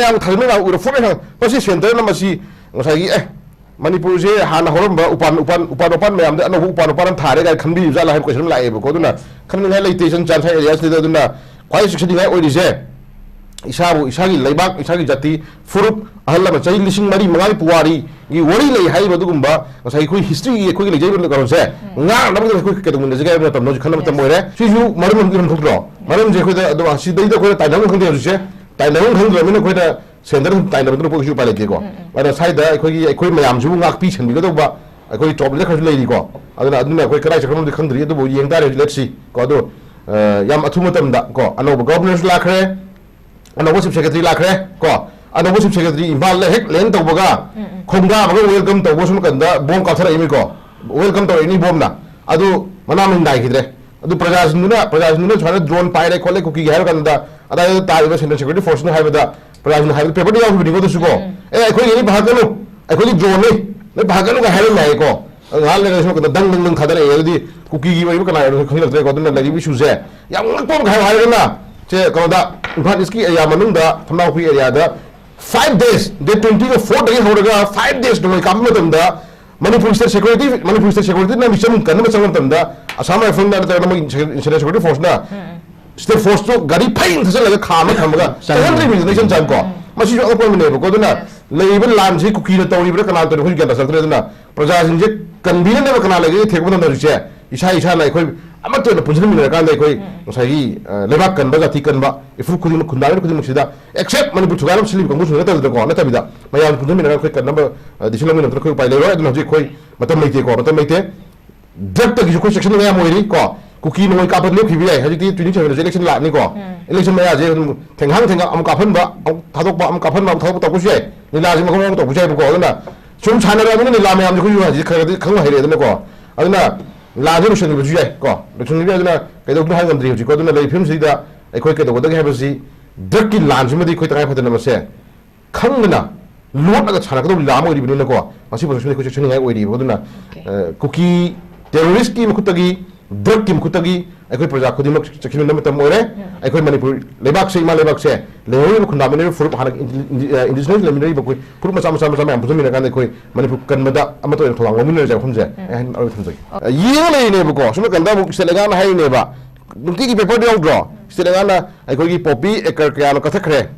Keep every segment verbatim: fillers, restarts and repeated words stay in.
ꯌꯥꯝ ꯊꯥꯖꯟꯕ ꯌꯥꯝ ꯎꯔꯦ, ꯐꯣꯔ ꯍꯥꯡ-, ꯃꯁꯤ ꯁꯦꯟꯇꯔꯅ ꯃꯁꯤ ꯉꯁꯥꯏꯒꯤ, ꯑꯦ, ꯃꯅꯤꯄꯨꯔꯁꯦ ꯍꯥꯟꯅ ꯍꯧꯔꯝꯕ ꯎꯄꯥꯟ, ꯎꯄꯥꯟ, ꯎꯄꯥꯟ ꯋꯥꯄꯥꯟ ꯃꯌꯥꯝꯗ ꯑꯅꯧꯕ ꯎꯄꯥꯟ ꯋꯥꯄꯥꯟ ꯑꯃ ꯊꯥꯔꯦ ꯀꯥꯏꯅ ꯈꯟꯕꯤꯔꯤꯕ ꯖꯥꯠꯂꯥ ꯍꯥꯏꯕ ꯀꯣꯏꯁꯟ ꯑꯃ ꯂꯥꯛꯑꯦꯕꯀꯣ꯫ ꯑꯗꯨꯅ ꯈꯟꯅꯤꯡꯉꯥꯏ ꯂꯩꯇꯦ, ꯏꯆꯟ ꯆꯥꯟ ꯁ꯭ꯋꯥꯏ ꯑꯦꯔꯤꯌꯥꯁꯤꯗ꯫ ꯑꯗꯨꯅ ꯈ꯭ꯋꯥꯏ ꯆꯦꯛꯁꯤꯟꯅꯤꯡꯉꯥꯏ ꯑꯣꯏꯔꯤꯁꯦ ꯏꯁꯥꯕꯨ, ꯏꯁꯥꯒꯤ ꯂꯩꯕꯥꯛ, ꯏꯁꯥꯒꯤ ꯖꯥꯇꯤ, ꯐꯨꯔꯨꯞ, ꯑꯍꯜ ꯂꯃꯟ ꯆꯍꯤ ꯂꯤꯁꯤꯡ ꯃꯔꯤ ꯃꯉꯥꯒꯤ ꯄꯨꯋꯥꯔꯤꯒꯤ ꯋꯥꯔꯤ ꯂꯩ ꯍꯥꯏꯔꯤꯕ ꯑꯗꯨꯒꯨꯝꯕ ꯉꯁꯥꯏꯒꯤ ꯑꯩꯈꯣꯏ ꯍꯤꯁꯇ꯭ꯔꯤꯒꯤ ꯑꯩꯈꯣꯏꯒꯤ ꯂꯩꯖꯔꯤꯕ ꯀꯩꯅꯣꯁꯦ ꯉꯥꯛꯅꯕꯒꯤꯗꯃꯛ ꯑꯩꯈꯣꯏ ꯀꯩꯗꯧꯃꯤꯟꯅꯁꯤꯒꯦ ꯍꯥꯏꯕ ꯃꯇꯝꯗ ꯍꯧꯖꯤꯛ ꯈꯟꯅꯕ ꯃꯇꯝ ꯑꯣꯏꯔꯦ꯫ ꯁꯤꯁꯨ ꯃꯔꯝ ꯑꯃꯗꯤ ꯑꯗꯨꯝ ꯊꯣꯛꯇ꯭ꯔꯣ? ꯃꯔꯝꯁꯦ ꯑꯩꯈꯣꯏꯗ ꯑꯗꯨꯝ ꯁꯤꯗꯩꯗ ꯑꯩꯈꯣꯏꯅ ꯇꯥꯏꯅꯕ ꯈꯪꯗꯦ ꯍꯧꯖꯤꯛꯁꯦ꯫ ꯇꯥꯏꯅꯐꯝ ꯈꯪꯗ꯭ꯔꯕꯅꯤꯅ ꯑꯩꯈꯣꯏꯅ ꯁꯦꯟꯇꯔꯗ ꯁꯨꯝ ꯇꯥꯏꯅꯕꯗꯨꯅ ꯑꯩꯈꯣꯏ ꯀꯩꯁꯨ ꯎꯄꯥꯏ ꯂꯩꯇꯦꯀꯣ꯫ ꯑꯗꯨꯅ ꯁ꯭ꯋꯥꯏꯗ ꯑꯩꯈꯣꯏꯒꯤ, ꯑꯩꯈꯣꯏ ꯃꯌꯥꯝꯁꯤꯕꯨ ꯉꯥꯛꯄꯤ ꯁꯦꯟꯕꯤꯒꯗꯧꯕ ꯑꯩꯈꯣꯏ ꯇꯣꯞ ꯂꯤꯗꯔ ꯈꯔꯁꯨ ꯂꯩꯔꯤꯀꯣ꯫ ꯑꯗꯨꯅ, ꯑꯗꯨꯅ ꯑꯩꯈꯣꯏ ꯀꯗꯥꯏ ꯆꯠꯈ꯭ꯔꯕꯅꯣꯗꯤ ꯈꯪꯗ꯭ꯔꯤ, ꯑꯗꯨꯕꯨ ꯌꯦꯡ ꯇꯥꯔꯦ ꯍꯧꯖꯤꯛ, let's see ꯀꯣ꯫ ꯑꯗꯣ, ꯑ, ꯌꯥꯝ ꯑꯊꯨꯕ ꯃꯇꯝꯗ ꯀꯣ, ꯑꯅꯧꯕ ꯒꯚꯔꯅꯔꯁꯨ ꯂꯥꯛꯈ꯭ꯔꯦ, ꯑꯅꯧꯕ ꯆꯤꯐ ꯁꯦꯀ꯭ꯔꯦꯇꯔꯤ ꯂꯥꯛꯈ꯭ꯔꯦ ꯀꯣ꯫ ꯑꯅꯧꯕ ꯆꯤꯐ ꯁꯦꯀ꯭ꯔꯦꯇꯔꯤ ꯏꯝꯐꯥꯜꯗ ꯍꯦꯛ ꯂꯦꯟ ꯇꯧꯕꯒ, ꯈꯣꯡꯗꯥꯕꯒ ꯋꯦꯜꯀꯝ ꯇꯧꯕ ꯁꯣꯝ ꯅꯥꯀꯟꯗ ꯕꯣꯝ ꯀꯥꯞꯊꯔꯛꯏꯃꯤꯀꯣ꯫ ꯋꯦꯜꯀꯝ ꯇꯧꯔꯛꯏꯅꯤ ꯕꯣꯝꯅ꯫ ꯑꯗꯨ ꯃꯅꯥ ꯃꯁꯤꯡ ꯅꯥꯏꯈꯤꯗ꯭ꯔꯦ꯫ ꯑꯗꯨ ꯄ꯭ꯔꯖꯥꯁꯤꯡꯗꯨꯅ, ꯄ꯭ꯔꯖꯥꯁꯤꯡꯗꯨꯅ ꯁꯨꯃꯥꯏꯅ ꯗ꯭ꯔꯣꯟ ꯄꯥꯏꯔꯦ ꯈꯣꯠꯂꯦ ꯀꯨꯀꯤꯒꯤ ꯍꯥꯏꯔ ꯀꯥꯟꯗ, ꯑꯗꯥꯏꯗ ꯇꯥꯔꯤꯕ ꯁꯦꯟꯇ꯭ꯔꯦꯜ ꯁꯦꯀ꯭ꯌꯨꯔꯤꯇꯤ ꯐꯣꯔꯁꯅ ꯍꯥꯏꯕꯗ, ꯄ꯭ꯔꯖꯥꯁꯤꯡꯅ ꯍꯥꯏꯕꯗ ꯄꯦꯄꯔꯗ ꯌꯥꯎꯈꯤꯕꯅꯤꯀꯣ ꯑꯗꯨꯁꯨ ꯀꯣ꯫ "ꯑꯦ, ꯑꯩꯈꯣꯏꯒꯤꯗꯤ ꯄꯥꯈꯠꯀꯅꯨ, ꯑꯩꯈꯣꯏꯗꯤ ꯗ꯭ꯔꯣꯟꯅꯤ, ꯅꯣꯏ ꯄꯥꯈꯠꯀꯅꯨꯒ" ꯍꯥꯏꯔꯝꯃꯦ ꯍꯥꯏꯌꯦꯀꯣ꯫ ꯑꯗꯨ ꯉꯥꯏꯍꯥꯛ ꯂꯩꯔꯒ ꯁꯣꯝ ꯅꯥꯀꯟꯗ ꯗꯪ ꯗꯪ ꯗꯪ ꯊꯥꯗꯔꯛꯑꯦ꯫ ꯑꯗꯨꯗꯤ ꯀꯨꯀꯤꯒꯤ ꯑꯣꯏꯕ ꯀꯅꯥ ꯑꯣꯏꯔꯣ ꯈꯪꯖꯤꯜꯂꯛꯇ꯭ꯔꯦꯀꯣ꯫ ꯑꯗꯨꯅ ꯂꯩꯔꯤꯕ ꯏꯁꯨꯁꯦ ꯌꯥꯝ ꯉꯛꯄ ꯑꯃ ꯍꯥꯏꯌꯨ ꯍꯥꯏꯔꯒꯅ, ꯁꯦ ꯀꯩꯅꯣꯗ, ꯏꯝꯐꯥꯜ ꯏꯁꯀꯤ ꯑꯦꯔꯤꯌꯥ ꯃꯅꯨꯡꯗ, ꯊꯝꯅꯥꯎꯄꯤ ꯑꯦꯔꯤꯌꯥꯗ five days, date twenty four ꯗꯒꯤ ꯍꯧꯔꯒ five days ꯅꯣꯡꯃꯩ ꯀꯥꯞꯄ ꯃꯇꯝꯗ Manipur state security, Manipur state ꯁꯦꯀ꯭ꯌꯨꯔꯤꯇꯤꯅ ꯃꯤꯆꯪ ꯀꯟꯅꯕ ꯆꯪꯕ ꯃꯇꯝꯗ ꯑꯁꯥꯝ ꯔꯥꯏꯐꯜꯅ ꯅꯠꯇ꯭ꯔꯒꯅ ꯃꯣꯏ ꯁꯦ-, ꯁꯦꯟꯇ꯭ꯔꯦꯜ ꯁꯦꯀ꯭ꯌꯨꯔꯤꯇꯤ ꯐꯣꯔꯁꯅ ꯁ꯭ꯇꯦꯠ ꯐꯣꯔꯁꯇꯣ ꯒꯥꯔꯤ ꯐꯩꯅ ꯊꯥꯖꯤꯜꯂꯒ ꯈꯥꯝꯃ ꯊꯝꯃꯒ ꯆꯪꯍꯟꯗ꯭ꯔꯤꯕꯅꯤꯗꯅ ꯏꯆꯝ ꯆꯝꯀꯣ꯫ ꯃꯁꯤꯁꯨ ꯑꯉꯛꯄ ꯑꯃꯅꯦꯕꯀꯣ꯫ ꯑꯗꯨꯅ ꯂꯩꯔꯤꯕ ꯂꯥꯟꯁꯤ ꯀꯨꯀꯤꯅ ꯇꯧꯔꯤꯕ꯭ꯔꯥ ꯀꯅꯥꯅ ꯇꯧꯔꯤꯕ꯭ꯔꯥ ꯑꯩꯈꯣꯏꯁꯨ ꯒ꯭ꯌꯥꯟ ꯇꯥꯁꯤꯜꯂꯛꯇ꯭ꯔꯦ꯫ ꯑꯗꯨꯅ ꯄ꯭ꯔꯖꯥꯁꯤꯡꯁꯦ ꯀꯟꯕꯤꯅꯅꯕ ꯀꯅꯥ ꯂꯩꯒꯦ ꯊꯤꯔꯛꯄ ꯃꯇꯝꯗ ꯍꯧꯖꯤꯛꯁꯦ ꯏꯁꯥ ꯏꯁꯥꯅ ꯑꯩꯈꯣꯏ ꯑꯃꯠꯇ ꯑꯣꯏꯅ ꯄꯨꯟꯁꯤꯟꯃꯤꯟꯅꯔꯀꯥꯟꯗ ꯑꯩꯈꯣꯏ ꯉꯁꯥꯏꯒꯤ, ꯑ, ꯂꯩꯕꯥꯛ ꯀꯟꯕ ꯖꯥꯇꯤ ꯀꯟꯕ ꯏꯐꯨꯔꯨꯞ ꯈꯨꯗꯤꯡꯃꯛ, ꯈꯨꯟꯗꯥꯔꯤꯕ ꯈꯨꯗꯤꯡꯃꯛꯁꯤꯗ, except ꯃꯅꯤꯄꯨꯔ ꯊꯨꯒꯥꯏꯅꯕ ꯁꯤꯜꯂꯤꯕ ꯀꯥꯡꯕꯨꯁꯤꯡ ꯅꯠꯇꯕꯤꯗꯀꯣ, ꯅꯠꯇꯕꯤꯗ ꯃꯌꯥꯝ ꯄꯨꯟꯁꯤꯟꯃꯤꯟꯅꯔꯒ ꯑꯩꯈꯣꯏ ꯀꯟꯅꯕ, ꯑ, decision ꯂꯧꯃꯤꯟꯅꯕꯗ ꯑꯩꯈꯣꯏ ꯎꯄꯥꯏ ꯂꯩꯔꯣꯏ꯫ ꯑꯗꯨꯅ ꯍꯧꯖꯤꯛ ꯑꯩꯈꯣꯏ ꯃꯇꯝ ꯂꯩꯇꯦꯀꯣ, ꯃꯇꯝ ꯂꯩꯇꯦ꯫ ꯗ꯭ꯔꯒꯇꯒꯤꯁꯨ ꯑꯩꯈꯣꯏ ꯆꯦꯛꯁꯤꯟꯅꯤꯡꯉꯥꯏ ꯌꯥꯝ ꯑꯣꯏꯔꯤ ꯀꯣ꯫ ꯀꯨꯀꯤ ꯅꯣꯡꯃꯩ ꯀꯥꯞꯄ ꯂꯦꯞꯈꯤꯕ ꯌꯥꯏ꯫ ꯍꯧꯖꯤꯛꯇꯤ twenty seven election ꯂꯥꯛꯑꯅꯤꯀꯣ꯫ Election ꯃꯌꯥꯁꯦ ꯑꯗꯨꯝ ꯊꯦꯡꯍꯥꯡ ꯊꯦꯡꯍꯥꯡ ꯑꯃꯨꯛ ꯀꯥꯞꯍꯟꯕ, ꯑꯃꯨꯛ ꯊꯥꯗꯣꯛꯄ, ꯑꯃꯨꯛ ꯀꯥꯞꯍꯟꯕ, ꯑꯃꯨꯛ ꯊꯥꯗꯣꯛꯄ ꯇꯧꯕꯁꯨ ꯌꯥꯏ꯫ ꯂꯤꯂꯥꯁꯦ ꯃꯈꯜ ꯃꯈꯜ ꯇꯧꯕꯁꯨ ꯌꯥꯏꯕꯀꯣ꯫ ꯑꯗꯨꯅ ꯁꯨꯝ ꯁꯥꯟꯅꯔꯛꯑꯕꯅꯤꯅ ꯂꯤꯂꯥ ꯃꯌꯥꯝꯁꯦ ꯑꯩꯈꯣꯏꯁꯨ ꯍꯧꯖꯤꯛ ꯈꯔ ꯈꯔꯗꯤ ꯈꯪꯕ ꯍꯩꯔꯦꯗꯅꯀꯣ꯫ ꯑꯗꯨꯅ ꯂꯥꯟꯁꯦ ꯂꯣꯏꯁꯤꯟꯈꯤꯕꯁꯨ ꯌꯥꯏ ꯀꯣ꯫ ꯂꯣꯏꯁꯤꯟꯈꯤꯕ ꯌꯥꯏ꯫ ꯑꯗꯨꯅ ꯀꯩꯗꯧꯗꯣꯏꯅꯣ ꯍꯥꯏ ꯉꯝꯗ꯭ꯔꯤ ꯍꯧꯖꯤꯛꯀꯣ꯫ ꯑꯗꯨꯅ ꯂꯩꯔꯤꯕ ꯐꯤꯕꯝꯁꯤꯗ ꯑꯩꯈꯣꯏ ꯀꯩꯗꯧꯒꯗꯒꯦ ꯍꯥꯏꯕꯁꯤ ꯗ꯭ꯔꯒꯀꯤ ꯂꯥꯟꯁꯤꯃꯗꯤ ꯑꯩꯈꯣꯏ ꯇꯉꯥꯏ ꯐꯗꯅ ꯃꯁꯦ ꯈꯪꯗꯅ ꯂꯣꯠꯂꯒ ꯁꯥꯟꯅꯒꯗꯧꯕ ꯂꯤꯂꯥ ꯑꯃ ꯑꯣꯏꯔꯤꯕꯅꯤꯅꯀꯣ, ꯃꯁꯤ ꯄ꯭ꯔꯣꯁꯦꯁꯁꯤꯗ ꯑꯩꯈꯣꯏ ꯆꯦꯛꯁꯤꯟꯅꯤꯡꯉꯥꯏ ꯑꯣꯏꯔꯤꯕ꯫ ꯑꯗꯨꯅ, ꯑ, ꯀꯨꯀꯤ ꯇꯦꯔꯣꯔꯤꯁꯀꯤ ꯃꯈꯨꯠꯇꯒꯤ, ꯗ꯭ꯔꯒꯀꯤ ꯃꯈꯨꯠꯇꯒꯤ, ꯑꯩꯈꯣꯏ ꯄ꯭ꯔꯖꯥ ꯈꯨꯗꯤꯡꯃꯛ ꯆꯦꯛꯁꯤꯟꯒꯗꯕ ꯃꯇꯝ ꯑꯣꯏꯔꯦ꯫ ꯑꯩꯈꯣꯏ ꯃꯅꯤꯄꯨꯔ ꯂꯩꯕꯥꯛꯁꯦ, ꯏꯃꯥ ꯂꯩꯕꯥꯛꯁꯦ, ꯂꯩꯍꯧꯔꯤꯕ ꯈꯨꯟꯗꯥꯃꯤꯟꯅꯔꯤꯕ ꯐꯨꯔꯨꯞ, ꯍꯥꯟꯅ ꯏꯟꯗꯤ-, ꯏꯟꯗꯤ-, ꯑ, indigenous ꯂꯩꯃꯤꯟꯅꯔꯤꯕ ꯑꯩꯈꯣꯏ ꯐꯨꯔꯨꯞ ꯃꯆꯥ ꯃꯆꯥ ꯃꯆꯥ ꯃꯌꯥꯝ ꯄꯨꯟꯁꯤꯟꯃꯤꯟꯅꯔꯀꯥꯟꯗ ꯑꯩꯈꯣꯏ ꯃꯅꯤꯄꯨꯔ ꯀꯟꯕꯗ ꯑꯃꯠꯇ ꯑꯣꯏꯅ ꯊꯧꯗꯥꯡ ꯂꯧꯃꯤꯟꯅꯔꯁꯦ ꯋꯥꯐꯝꯁꯦ꯫ ꯑꯩ ꯍꯥꯏꯅ ꯑꯔꯣꯏꯕ ꯊꯝꯖꯒꯦ꯫ ꯑ, ꯌꯦꯡꯉ ꯂꯩꯔꯤꯅꯦꯕꯀꯣ꯫ ꯁꯣꯝ ꯅꯥꯀꯟꯗ ꯑꯃꯨꯛ state ꯂꯩꯉꯥꯛꯅ ꯍꯥꯏꯔꯤꯅꯦꯕ, ꯅꯨꯡꯇꯤꯒꯤ paperꯗ ꯌꯥꯎꯗ꯭ꯔꯣ? State ꯂꯩꯉꯥꯛꯅ ꯑꯩꯈꯣꯏꯒꯤ poppy acre ꯀꯌꯥꯅꯣ ꯀꯛꯊꯠꯈ꯭ꯔꯦ,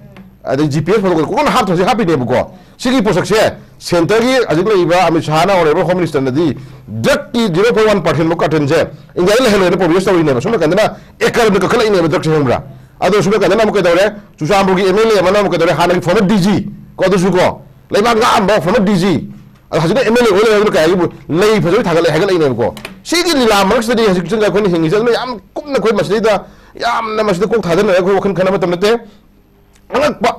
ꯑꯗꯩ G P S ꯐꯣꯇꯣ ꯀꯣꯟꯅ ꯍꯥꯞꯇ꯭ꯔꯁꯨ ꯍꯥꯞꯄꯤꯅꯦꯕꯀꯣ꯫ ꯁꯤꯒꯤ ꯄꯣꯠꯁꯛꯁꯦ centreꯒꯤ ꯍꯧꯖꯤꯛ ꯂꯩꯔꯤꯕ Amit ꯁꯥꯍꯅ honourable home ministerꯅꯗꯤ drugꯀꯤ zero point one percentꯕꯨ curtainꯁꯦ Indiaꯗ ꯂꯩꯍꯜꯂꯣꯏꯅ promise ꯇꯧꯔꯤꯅꯦꯕ꯫ ꯁꯣꯝ ꯅꯥꯀꯟꯗꯅ acre ꯑꯃꯗ ꯀꯛꯈꯠꯂꯛꯏꯅꯦꯕ drugꯁꯦ, ꯈꯪꯕ꯭ꯔꯥ? ꯑꯗꯣ ꯁꯣꯝ ꯅꯥꯀꯟꯗꯅ ꯑꯃꯨꯛ ꯀꯩꯗꯧꯔꯦ? ꯆꯨꯔꯆꯥꯟꯄꯨꯔꯒꯤ M L A ꯑꯃꯅ ꯑꯃꯨꯛ ꯀꯩꯗꯧꯔꯦ? ꯍꯥꯟꯅꯒꯤ former D G ꯀꯣ, ꯑꯗꯨꯁꯨ ꯀꯣ, ꯂꯩꯕꯥꯛ ꯉꯥꯛꯑꯝꯕ former D G, ꯑꯗꯣ ꯍꯧꯖꯤꯛꯅ M L A ꯑꯣꯏ ꯂꯩꯔꯦ, ꯑꯗꯨꯅ ꯀꯩ ꯍꯥꯏꯒꯦꯕꯨ, ꯂꯩ ꯐꯖꯕ ꯊꯥꯒꯠꯂꯛꯑꯦ, ꯍꯥꯏꯒꯠꯂꯛꯏꯅꯦꯕꯀꯣ꯫ ꯁꯤꯒꯤ ꯂꯤꯂꯥ ꯃꯔꯛꯁꯤꯗꯗꯤ ꯍꯧꯖꯤꯛ ꯑꯩꯈꯣꯏꯅ ꯍꯤꯡꯉꯤꯁꯦ, ꯑꯗꯨꯅ ꯌꯥꯝ ꯀꯨꯞꯅ ꯑꯩꯈꯣꯏ ꯃꯁꯤꯗꯩꯗ ꯌꯥꯝꯅ ꯃꯁꯤꯗ ꯀꯣꯛ ꯊꯥꯗꯅꯔꯒ ꯑꯩꯈꯣꯏ ꯋꯥꯈꯜ ꯈꯟꯅꯕ ꯃꯇꯝ ꯅꯠꯇꯦ꯫ ꯑꯉꯛꯄ,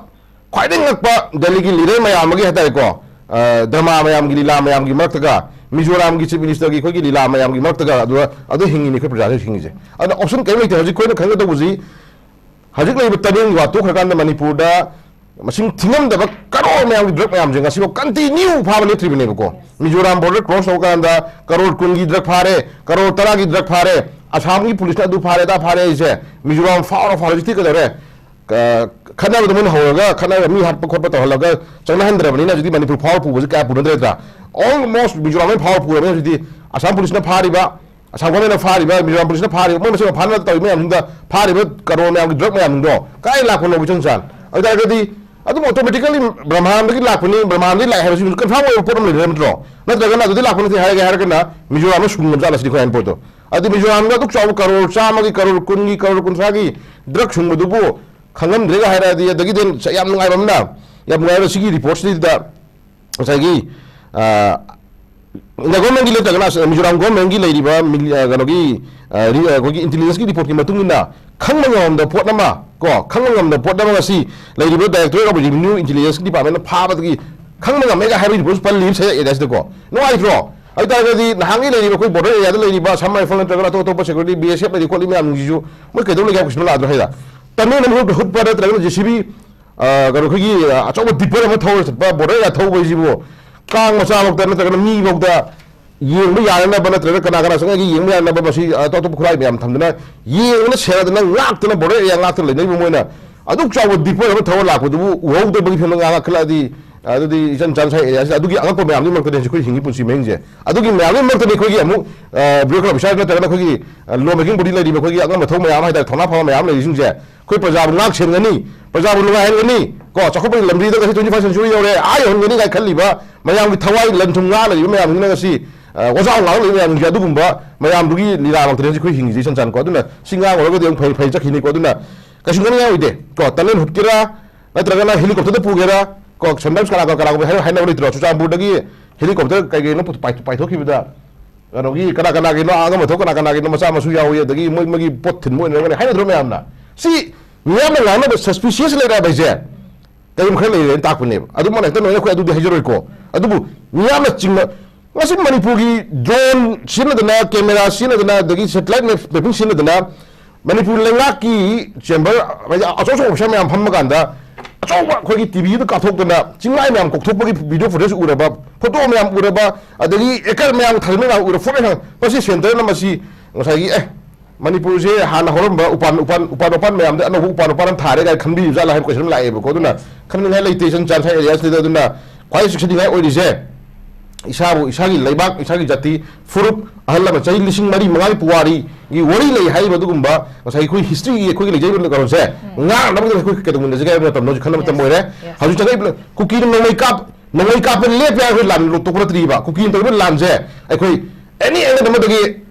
ꯈ꯭ꯋꯥꯏꯗꯒꯤ ꯉꯛꯄ ꯗꯦꯜꯂꯤꯒꯤ leader ꯃꯌꯥꯝ ꯑꯃꯒꯤ ꯍꯥꯏꯇꯥꯔꯦꯀꯣ, ꯑ, drama ꯃꯌꯥꯝꯒꯤ, ꯂꯤꯂꯥ ꯃꯌꯥꯝꯒꯤ ꯃꯔꯛꯇꯒ, ꯃꯤꯖꯣꯔꯥꯝꯒꯤ chief ministerꯒꯤ ꯑꯩꯈꯣꯏꯒꯤ ꯂꯤꯂꯥ ꯃꯌꯥꯝꯒꯤ ꯃꯔꯛꯇꯒ, ꯑꯗꯨꯒ ꯑꯗꯨ ꯍꯤꯡꯉꯤꯅꯤ ꯑꯩꯈꯣꯏ ꯄ꯭ꯔꯖꯥꯁꯨ ꯍꯤꯡꯉꯤꯁꯦ꯫ ꯑꯗꯨꯅ option ꯀꯔꯤꯝ ꯂꯩꯇꯦ꯫ ꯍꯧꯖꯤꯛ ꯑꯩꯈꯣꯏꯅ ꯈꯪꯒꯗꯧꯕꯁꯤ, ꯍꯧꯖꯤꯛ ꯂꯩꯔꯤꯕ ꯇꯅꯦꯜꯒꯤ ꯋꯥ ꯇꯣꯛꯈ꯭ꯔꯀꯥꯟꯗ ꯃꯅꯤꯄꯨꯔꯗ ꯃꯁꯤꯡ ꯊꯤꯉꯝꯗꯕ ꯀꯔꯣꯔ ꯃꯌꯥꯝꯒꯤ drug ꯃꯌꯥꯝꯁꯦ ꯉꯁꯤꯐꯥꯎ continue ꯐꯥꯕ ꯂꯦꯞꯇ꯭ꯔꯤꯕꯅꯦꯕꯀꯣ꯫ ꯃꯤꯖꯣꯔꯥꯝ border cross ꯇꯧꯀꯥꯟꯗ ꯀꯔꯣꯔ ꯀꯨꯟꯒꯤ drug ꯐꯥꯔꯦ, ꯀꯔꯣꯔ ꯇꯔꯥꯒꯤ drug ꯐꯥꯔꯦ, ꯑꯁꯥꯝꯒꯤ ꯄꯨꯂꯤꯁꯅ ꯑꯗꯨ ꯐꯥꯔꯦ, ꯑꯗꯥ ꯐꯥꯔꯦ ꯍꯥꯏꯁꯦ꯫ ꯃꯤꯖꯣꯔꯥꯝ ꯐꯥꯎꯔ ꯐꯥꯎꯔ ꯍꯧꯖꯤꯛꯇꯤ ꯀꯩꯗꯧꯔꯦ? ꯀ-, ꯈꯠꯅꯕꯗ ꯃꯣꯏꯅ ꯍꯧꯔꯒ ꯈꯠꯅꯔꯒ ꯃꯤ ꯍꯥꯠꯄ ꯈꯣꯠꯄ ꯇꯧꯍꯜꯂꯒ ꯆꯪꯅꯍꯟꯗ꯭ꯔꯕꯅꯤꯅ ꯍꯧꯖꯤꯛꯇꯤ ꯃꯅꯤꯄꯨꯔ ꯐꯥꯎꯔ ꯄꯨꯕꯁꯦ ꯀꯌꯥ ꯄꯨꯅꯗ꯭ꯔꯦꯗ꯭ꯔꯥ? Almost ꯃꯤꯖꯣꯔꯥꯝ ꯂꯣꯏ ꯐꯥꯎꯔ ꯄꯨꯔꯕꯅꯤꯅ ꯍꯧꯖꯤꯛꯇꯤ ꯑꯁꯥꯝ ꯄꯨꯂꯤꯁꯅ ꯐꯥꯔꯤꯕ, ꯑꯁꯥꯝ ꯒꯣꯔꯃꯦꯟꯅ ꯐꯥꯔꯤꯕ, ꯃꯤꯖꯣꯔꯥꯝ ꯄꯨꯂꯤꯁꯅ ꯐꯥꯔꯤꯕ, ꯃꯣꯏ ꯃꯁꯦꯟ ꯐꯥꯅ ꯇꯧꯔꯤ ꯃꯌꯥꯝꯁꯤꯡꯗ ꯐꯥꯔꯤꯕ ꯀꯔꯣꯔ ꯃꯌꯥꯝꯒꯤ drug ꯃꯌꯥꯝꯁꯤꯡꯗꯣ ꯀꯥꯏ ꯂꯥꯛꯄꯅꯣ ꯏꯆꯟ ꯆꯥꯟ? ꯑꯗꯨ ꯇꯥꯔꯒꯗꯤ ꯑꯗꯨꯝ automatically ꯕ꯭ꯔꯍ꯭ꯃꯥꯟꯗꯒꯤ ꯂꯥꯛꯄꯅꯤ, ꯕ꯭ꯔꯍ꯭ꯃꯥꯟꯗꯒꯤ ꯂꯥꯛꯑꯦ ꯍꯥꯏꯕꯁꯤ confirm ꯑꯣꯏꯕ ꯄꯣꯠ ꯑꯃ ꯂꯩꯔꯦ ꯅꯠꯇ꯭ꯔꯣ? ꯅꯠꯇ꯭ꯔꯒꯅ ꯑꯗꯨꯗꯤ ꯂꯥꯛꯄ ꯅꯠꯇꯦ ꯍꯥꯏꯔꯒꯦ ꯍꯥꯏꯔꯒꯅ ꯃꯤꯖꯣꯔꯥꯝꯗ ꯁꯨꯡꯉꯝ ꯆꯠꯂꯁꯤꯗꯤ ꯑꯩꯈꯣꯏ ꯍꯥꯏꯅ ꯄꯣꯠꯇꯣ꯫ ꯑꯗꯨ ꯃꯤꯖꯣꯔꯥꯝꯗ ꯑꯗꯨꯛ ꯆꯥꯎꯕ ꯀꯔꯣꯔ ꯆꯥꯝꯃꯒꯤ, ꯀꯔꯣꯔ ꯀꯨꯟꯒꯤ, ꯀꯔꯣꯔ ꯀꯨꯟꯊ꯭ꯔꯥꯒꯤ drug ꯁꯨꯡꯕꯗꯨꯕꯨ ꯈꯪꯉꯝꯗ꯭ꯔꯦꯒ ꯍꯥꯏꯔꯛꯑꯗꯤ, ꯑꯗꯒꯤꯗꯤ ꯌꯥꯝ ꯅꯨꯡꯉꯥꯏꯕ ꯑꯃꯅ, ꯌꯥꯝ ꯅꯨꯡꯉꯥꯏꯕ ꯁꯤꯒꯤ reportꯁꯤꯗ ꯉꯁꯥꯏꯒꯤ, ꯑ, India governmentꯀꯤ ꯅꯠꯇ꯭ꯔꯒꯅ ꯃꯤꯖꯣꯔꯥꯝ governmentꯀꯤ ꯂꯩꯔꯤꯕ ꯃꯤꯂꯤ-, ꯑ, ꯀꯩꯅꯣꯒꯤ, ꯑ, ꯔꯤ-, ꯑ, ꯑꯩꯈꯣꯏꯒꯤ intelligenceꯀꯤ reportꯀꯤ ꯃꯇꯨꯡ ꯏꯟꯅ ꯈꯪꯕ ꯉꯝꯗꯕ ꯄꯣꯠ ꯑꯃ, ꯀꯣ, ꯈꯪꯕ ꯉꯝꯗꯕ ꯄꯣꯠ ꯑꯃ ꯉꯁꯤ ꯂꯩꯔꯤꯕ Directorate of Revenue Intelligence Departmentꯅ ꯐꯥꯕꯗꯒꯤ ꯈꯪꯕ ꯉꯝꯃꯦꯒ ꯍꯥꯏꯕꯒꯤ reportꯁꯨ ꯄꯜꯂꯤ ꯉꯁꯥꯏ areaꯁꯤꯗꯀꯣ꯫ ꯅꯨꯡꯉꯥꯏꯇ꯭ꯔꯣ? ꯑꯗꯨ ꯇꯥꯔꯒꯗꯤ ꯅꯍꯥꯟꯒꯤ ꯂꯩꯔꯤꯕ ꯑꯩꯈꯣꯏ border areaꯗ ꯂꯩꯔꯤꯕ Assam Rifle ꯅꯠꯇ꯭ꯔꯒꯅ ꯑꯇꯣꯞ ꯑꯇꯣꯞꯄ security, B S F ꯂꯩꯔꯤ ꯈꯣꯠꯂꯤ ꯃꯌꯥꯝꯁꯤꯡꯁꯤꯁꯨ ꯃꯣꯏ ꯀꯩꯗꯧ ꯂꯩꯒꯦ ꯍꯥꯏꯕ question ꯑꯃ ꯂꯥꯛꯑꯗ꯭ꯔꯣ ꯍꯥꯏꯗ? ꯇꯅꯦꯜ ꯑꯃ ꯍꯨꯠꯄ ꯅꯠꯇ꯭ꯔꯒꯅ J C B, ꯑ, ꯀꯩꯅꯣ, ꯑꯩꯈꯣꯏꯒꯤ, ꯑ, ꯑꯆꯧꯕ tipper ꯑꯃ ꯊꯧꯔ ꯆꯠꯄ border area ꯊꯧꯕ ꯍꯥꯏꯁꯤꯕꯨ ꯀꯥꯡ ꯃꯆꯥ ꯐꯥꯎꯗ ꯅꯠꯇ꯭ꯔꯒꯅ ꯃꯤ ꯐꯥꯎꯗ ꯌꯦꯡꯕ ꯌꯥꯅꯅꯕ ꯅꯠꯇ꯭ꯔꯒ ꯀꯅꯥ ꯀꯅꯥ ꯆꯪꯉꯛꯏꯒꯦ ꯌꯦꯡꯕ ꯌꯥꯅꯕ ꯃꯁꯤ ꯑꯇꯣꯞ ꯑꯇꯣꯞꯄ ꯈꯨꯠꯂꯥꯏ ꯃꯌꯥꯝ ꯊꯝꯗꯅ ꯌꯦꯡꯗꯅ ꯁꯦꯟꯅꯗꯅ ꯉꯥꯛꯇꯅ border area ꯉꯥꯛꯇꯅ ꯂꯩꯅꯔꯤꯕ ꯃꯣꯏꯅ ꯑꯗꯨꯛ ꯆꯥꯎꯕ depot ꯑꯃ ꯊꯧꯔ ꯂꯥꯛꯄꯗꯨꯕꯨ ꯎꯍꯧꯗꯕꯒꯤ ꯐꯤꯕꯝꯗ ꯉꯥꯡꯉꯛꯈꯠꯂꯛꯑꯗꯤ ꯑꯗꯨꯗꯤ ꯏꯆꯟ ꯆꯥꯟ ꯁ꯭ꯋꯥꯏ area ꯁꯤꯗ ꯑꯗꯨꯒꯤ ꯑꯉꯛꯄ ꯃꯌꯥꯝꯗꯨꯒꯤ ꯃꯔꯛꯇꯅꯤ ꯍꯧꯖꯤꯛ ꯑꯩꯈꯣꯏ ꯍꯤꯡꯉꯤ ꯄꯨꯟꯁꯤ ꯃꯍꯤꯡꯁꯦ꯫ ꯑꯗꯨꯒꯤ ꯃꯌꯥꯝꯗꯨꯒꯤ ꯃꯔꯛꯇꯅꯤ ꯑꯩꯈꯣꯏꯒꯤ ꯑꯃꯨꯛ bureaucrat officer ꯅꯠꯇ꯭ꯔꯒꯅ ꯑꯩꯈꯣꯏꯒꯤ law making body ꯂꯩꯔꯤꯕ ꯑꯩꯈꯣꯏꯒꯤ ꯑꯉꯝ ꯑꯊꯧ ꯃꯌꯥꯝ ꯍꯥꯏꯇꯥꯔꯦ, ꯊꯧꯅꯥ ꯐꯕ ꯃꯌꯥꯝ ꯂꯩꯔꯤꯁꯤꯡꯁꯦ ꯑꯩꯈꯣꯏ ꯄ꯭ꯔꯖꯥꯕꯨ ꯉꯥꯛ ꯁꯦꯟꯒꯅꯤ, ꯄ꯭ꯔꯖꯥꯕꯨ ꯅꯨꯡꯉꯥꯏꯍꯟꯒꯅꯤ, ꯀꯣ, ꯆꯥꯎꯈꯠꯄꯒꯤ ꯂꯝꯕꯤꯗ ꯉꯁꯤ twenty first century ꯌꯧꯔꯦ, ꯑꯥ ꯌꯧꯍꯟꯒꯅꯤ ꯀꯥꯏꯅ ꯈꯜꯂꯤꯕ ꯃꯌꯥꯝꯒꯤ ꯊꯋꯥꯏ ꯂꯟ ꯊꯨꯝ ꯉꯥꯛ ꯂꯩꯔꯤꯕ ꯃꯌꯥꯝꯁꯤꯅ ꯉꯁꯤ ꯑ, ꯋꯥꯖꯥꯎ ꯉꯥꯡ ꯂꯩꯕ ꯃꯌꯥꯝꯁꯤꯡꯁꯦ ꯑꯗꯨꯒꯨꯝꯕ ꯃꯌꯥꯝꯗꯨꯒꯤ ꯂꯤꯂꯥ ꯃꯛꯇꯅꯦ ꯍꯧꯖꯤꯛ ꯑꯩꯈꯣꯏ ꯍꯤꯡꯉꯤꯁꯦ ꯏꯆꯟ ꯆꯥꯟꯀꯣ꯫ ꯑꯗꯨꯅ ꯁꯤ ꯉꯥꯡꯉꯨꯔꯒꯗꯤ ꯑꯃꯨꯛ ꯐꯩ ꯐꯩ ꯆꯠꯈꯤꯅꯤꯀꯣ꯫ ꯑꯗꯨꯅ ꯀꯩꯁꯨ ꯉꯥꯡꯅꯤꯡꯉꯥꯏ ꯑꯣꯏꯗꯦ ꯀꯣ꯫ Tunnel ꯍꯨꯠꯀꯦꯔꯥ ꯅꯠꯇ꯭ꯔꯒꯅ helicopter ꯗ ꯄꯨꯒꯦꯔꯥ ꯀꯣ, sometimes ꯀꯅꯥ ꯀꯅꯥ ꯀꯅꯥꯒꯨꯝꯕ ꯍꯥꯏꯅ- ꯍꯥꯏꯅꯕ ꯂꯩꯇ꯭ꯔꯣ? ꯆꯨꯔꯆꯥꯟꯄꯨꯔꯗꯒꯤ helicopter ꯀꯩ ꯀꯩꯅꯣ ꯄꯨ- ꯄꯥꯏ- ꯄꯥꯏꯊꯣꯛꯈꯤꯕꯗ ꯀꯩꯅꯣꯒꯤ ꯀꯅꯥ ꯀꯅꯥꯒꯤꯅꯣ ꯑꯉꯝ ꯑꯊꯧ ꯀꯅꯥ ꯀꯅꯥꯒꯤꯅꯣ ꯃꯆꯥ ꯃꯁꯨ ꯌꯥꯎꯏ, ꯑꯗꯒꯤ ꯃꯣꯏ ꯃꯣꯏꯒꯤ ꯄꯣꯠ ꯊꯤꯟꯕ ꯑꯣꯏꯅꯔꯝꯒꯅꯤ ꯍꯥꯏꯅꯗ꯭ꯔꯣ ꯃꯌꯥꯝꯅ? ꯁꯤ ꯃꯤꯌꯥꯝꯅ ꯉꯥꯡꯅꯕ suspicious ꯂꯩꯔꯛꯑꯕ ꯍꯥꯏꯁꯦ ꯀꯔꯤꯒꯨꯝꯕ ꯈꯔ ꯂꯩꯔꯦꯅ ꯇꯥꯛꯄꯅꯦꯕ꯫ ꯑꯗꯨꯃꯛꯅ ꯍꯦꯛꯇ ꯅꯣꯏꯅ ꯑꯩꯈꯣꯏ ꯑꯗꯨꯗꯤ ꯍꯥꯏꯖꯔꯣꯏꯀꯣ꯫ ꯑꯗꯨꯕꯨ ꯃꯤꯌꯥꯝꯅ ꯆꯤꯡꯅ ꯉꯁꯤ ꯃꯅꯤꯄꯨꯔꯒꯤ drone ꯁꯤꯖꯤꯟꯅꯗꯅ, camera ꯁꯤꯖꯤꯟꯅꯗꯅ, ꯑꯗꯒꯤ satellite map- mapping ꯁꯤꯖꯤꯟꯅꯗꯅ ꯃꯅꯤꯄꯨꯔ ꯂꯩꯉꯥꯛꯀꯤ chamber ꯍꯥꯏꯗꯤ ꯑꯆꯧ ꯑꯆꯧꯕ officer ꯃꯌꯥꯝ ꯐꯝꯕ ꯀꯥꯟꯗ ꯑꯆꯧꯕ ꯑꯩꯈꯣꯏꯒꯤ T V ꯗ ꯀꯥꯞꯊꯣꯛꯇꯅ ꯆꯤꯡꯃꯥꯏ ꯃꯌꯥꯝ ꯀꯣꯛꯊꯣꯛꯄꯒꯤ video footage ꯎꯔꯕ, photo ꯃꯌꯥꯝ ꯎꯔꯕ, ꯑꯗꯒꯤ acre ꯃꯌꯥꯝ ꯊꯥꯖꯤꯟꯕ ꯃꯌꯥꯝ ꯎꯔꯕ, forest ꯃꯌꯥꯝ ꯃꯁꯤ centre ꯅ ꯃꯁꯤ ꯉꯁꯥꯏꯒꯤ ꯑꯦ ꯃꯅꯤꯄꯨꯔꯁꯦ ꯍꯥꯟꯅ ꯍꯧꯔꯝꯕ ꯎꯄꯥꯟ ꯎꯄꯥꯟ ꯎꯄꯥꯟ ꯎꯄꯥꯟ ꯃꯌꯥꯝꯗ ꯑꯅꯧꯕ ꯎꯄꯥꯟ ꯎꯄꯥꯟ ꯑꯃ ꯊꯥꯔꯦ ꯀꯥꯏꯅ ꯈꯟꯕꯤꯔꯤꯕ ꯖꯥꯠꯂꯥ ꯍꯥꯏꯕ question ꯑꯃ ꯂꯥꯛꯑꯦꯕꯀꯣ꯫ ꯑꯗꯨꯅ ꯈꯟꯅꯤꯡꯉꯥꯏ ꯂꯩꯇꯦ ꯏꯆꯟ ꯆꯥꯟ ꯁ꯭ꯋꯥꯏ area ꯁꯤꯗ꯫ ꯑꯗꯨꯅ ꯈ꯭ꯋꯥꯏ ꯆꯦꯛꯁꯤꯟꯅꯤꯡꯉꯥꯏ ꯑꯣꯏꯔꯤꯁꯦ ꯏꯁꯥꯕꯨ, ꯏꯁꯥꯒꯤ ꯂꯩꯕꯥꯛ, ꯏꯁꯥꯒꯤ ꯖꯥꯇꯤ, ꯐꯨꯔꯨꯞ, ꯑꯍꯜ ꯂꯃꯟ ꯆꯍꯤ ꯂꯤꯁꯤꯡ ꯃꯔꯤ ꯃꯉꯥꯒꯤ ꯄꯨꯋꯥꯔꯤꯒꯤ ꯋꯥꯔꯤ ꯂꯩ ꯍꯥꯏꯔꯤꯕ ꯑꯗꯨꯒꯨꯝꯕ ꯉꯁꯥꯏ ꯑꯩꯈꯣꯏ history ꯒꯤ ꯑꯩꯈꯣꯏꯒꯤ ꯂꯩꯖꯔꯤꯕ ꯀꯩꯅꯣꯁꯦ ꯉꯥꯛꯅꯕꯒꯤꯗꯃꯛ ꯑꯩꯈꯣꯏ ꯀꯩꯗꯧꯃꯤꯟꯅꯁꯤꯒꯦ ꯍꯥꯏꯕ ꯃꯇꯝꯗ ꯍꯧꯖꯤꯛ ꯈꯟꯅꯕ ꯃꯇꯝ ꯑꯣꯏꯔꯦ꯫ ꯍꯧꯖꯤꯛ ꯆꯪꯉꯛꯏꯕ ꯀꯨꯀꯤꯅ ꯅꯣꯡꯃꯩ ꯀꯥꯞ ꯅꯣꯡꯃꯩ ꯀꯥꯞꯄ ꯂꯦꯞꯄꯦ ꯍꯥꯏꯔꯒ ꯂꯥꯟ ꯇꯣꯛꯄ ꯅꯠꯇ꯭ꯔꯤꯕ꯫ ꯀꯨꯀꯤꯅ ꯇꯧꯔꯤꯕ ꯂꯥꯟꯁꯦ ꯑꯩꯈꯣꯏ any angle ꯑꯃꯗꯒꯤ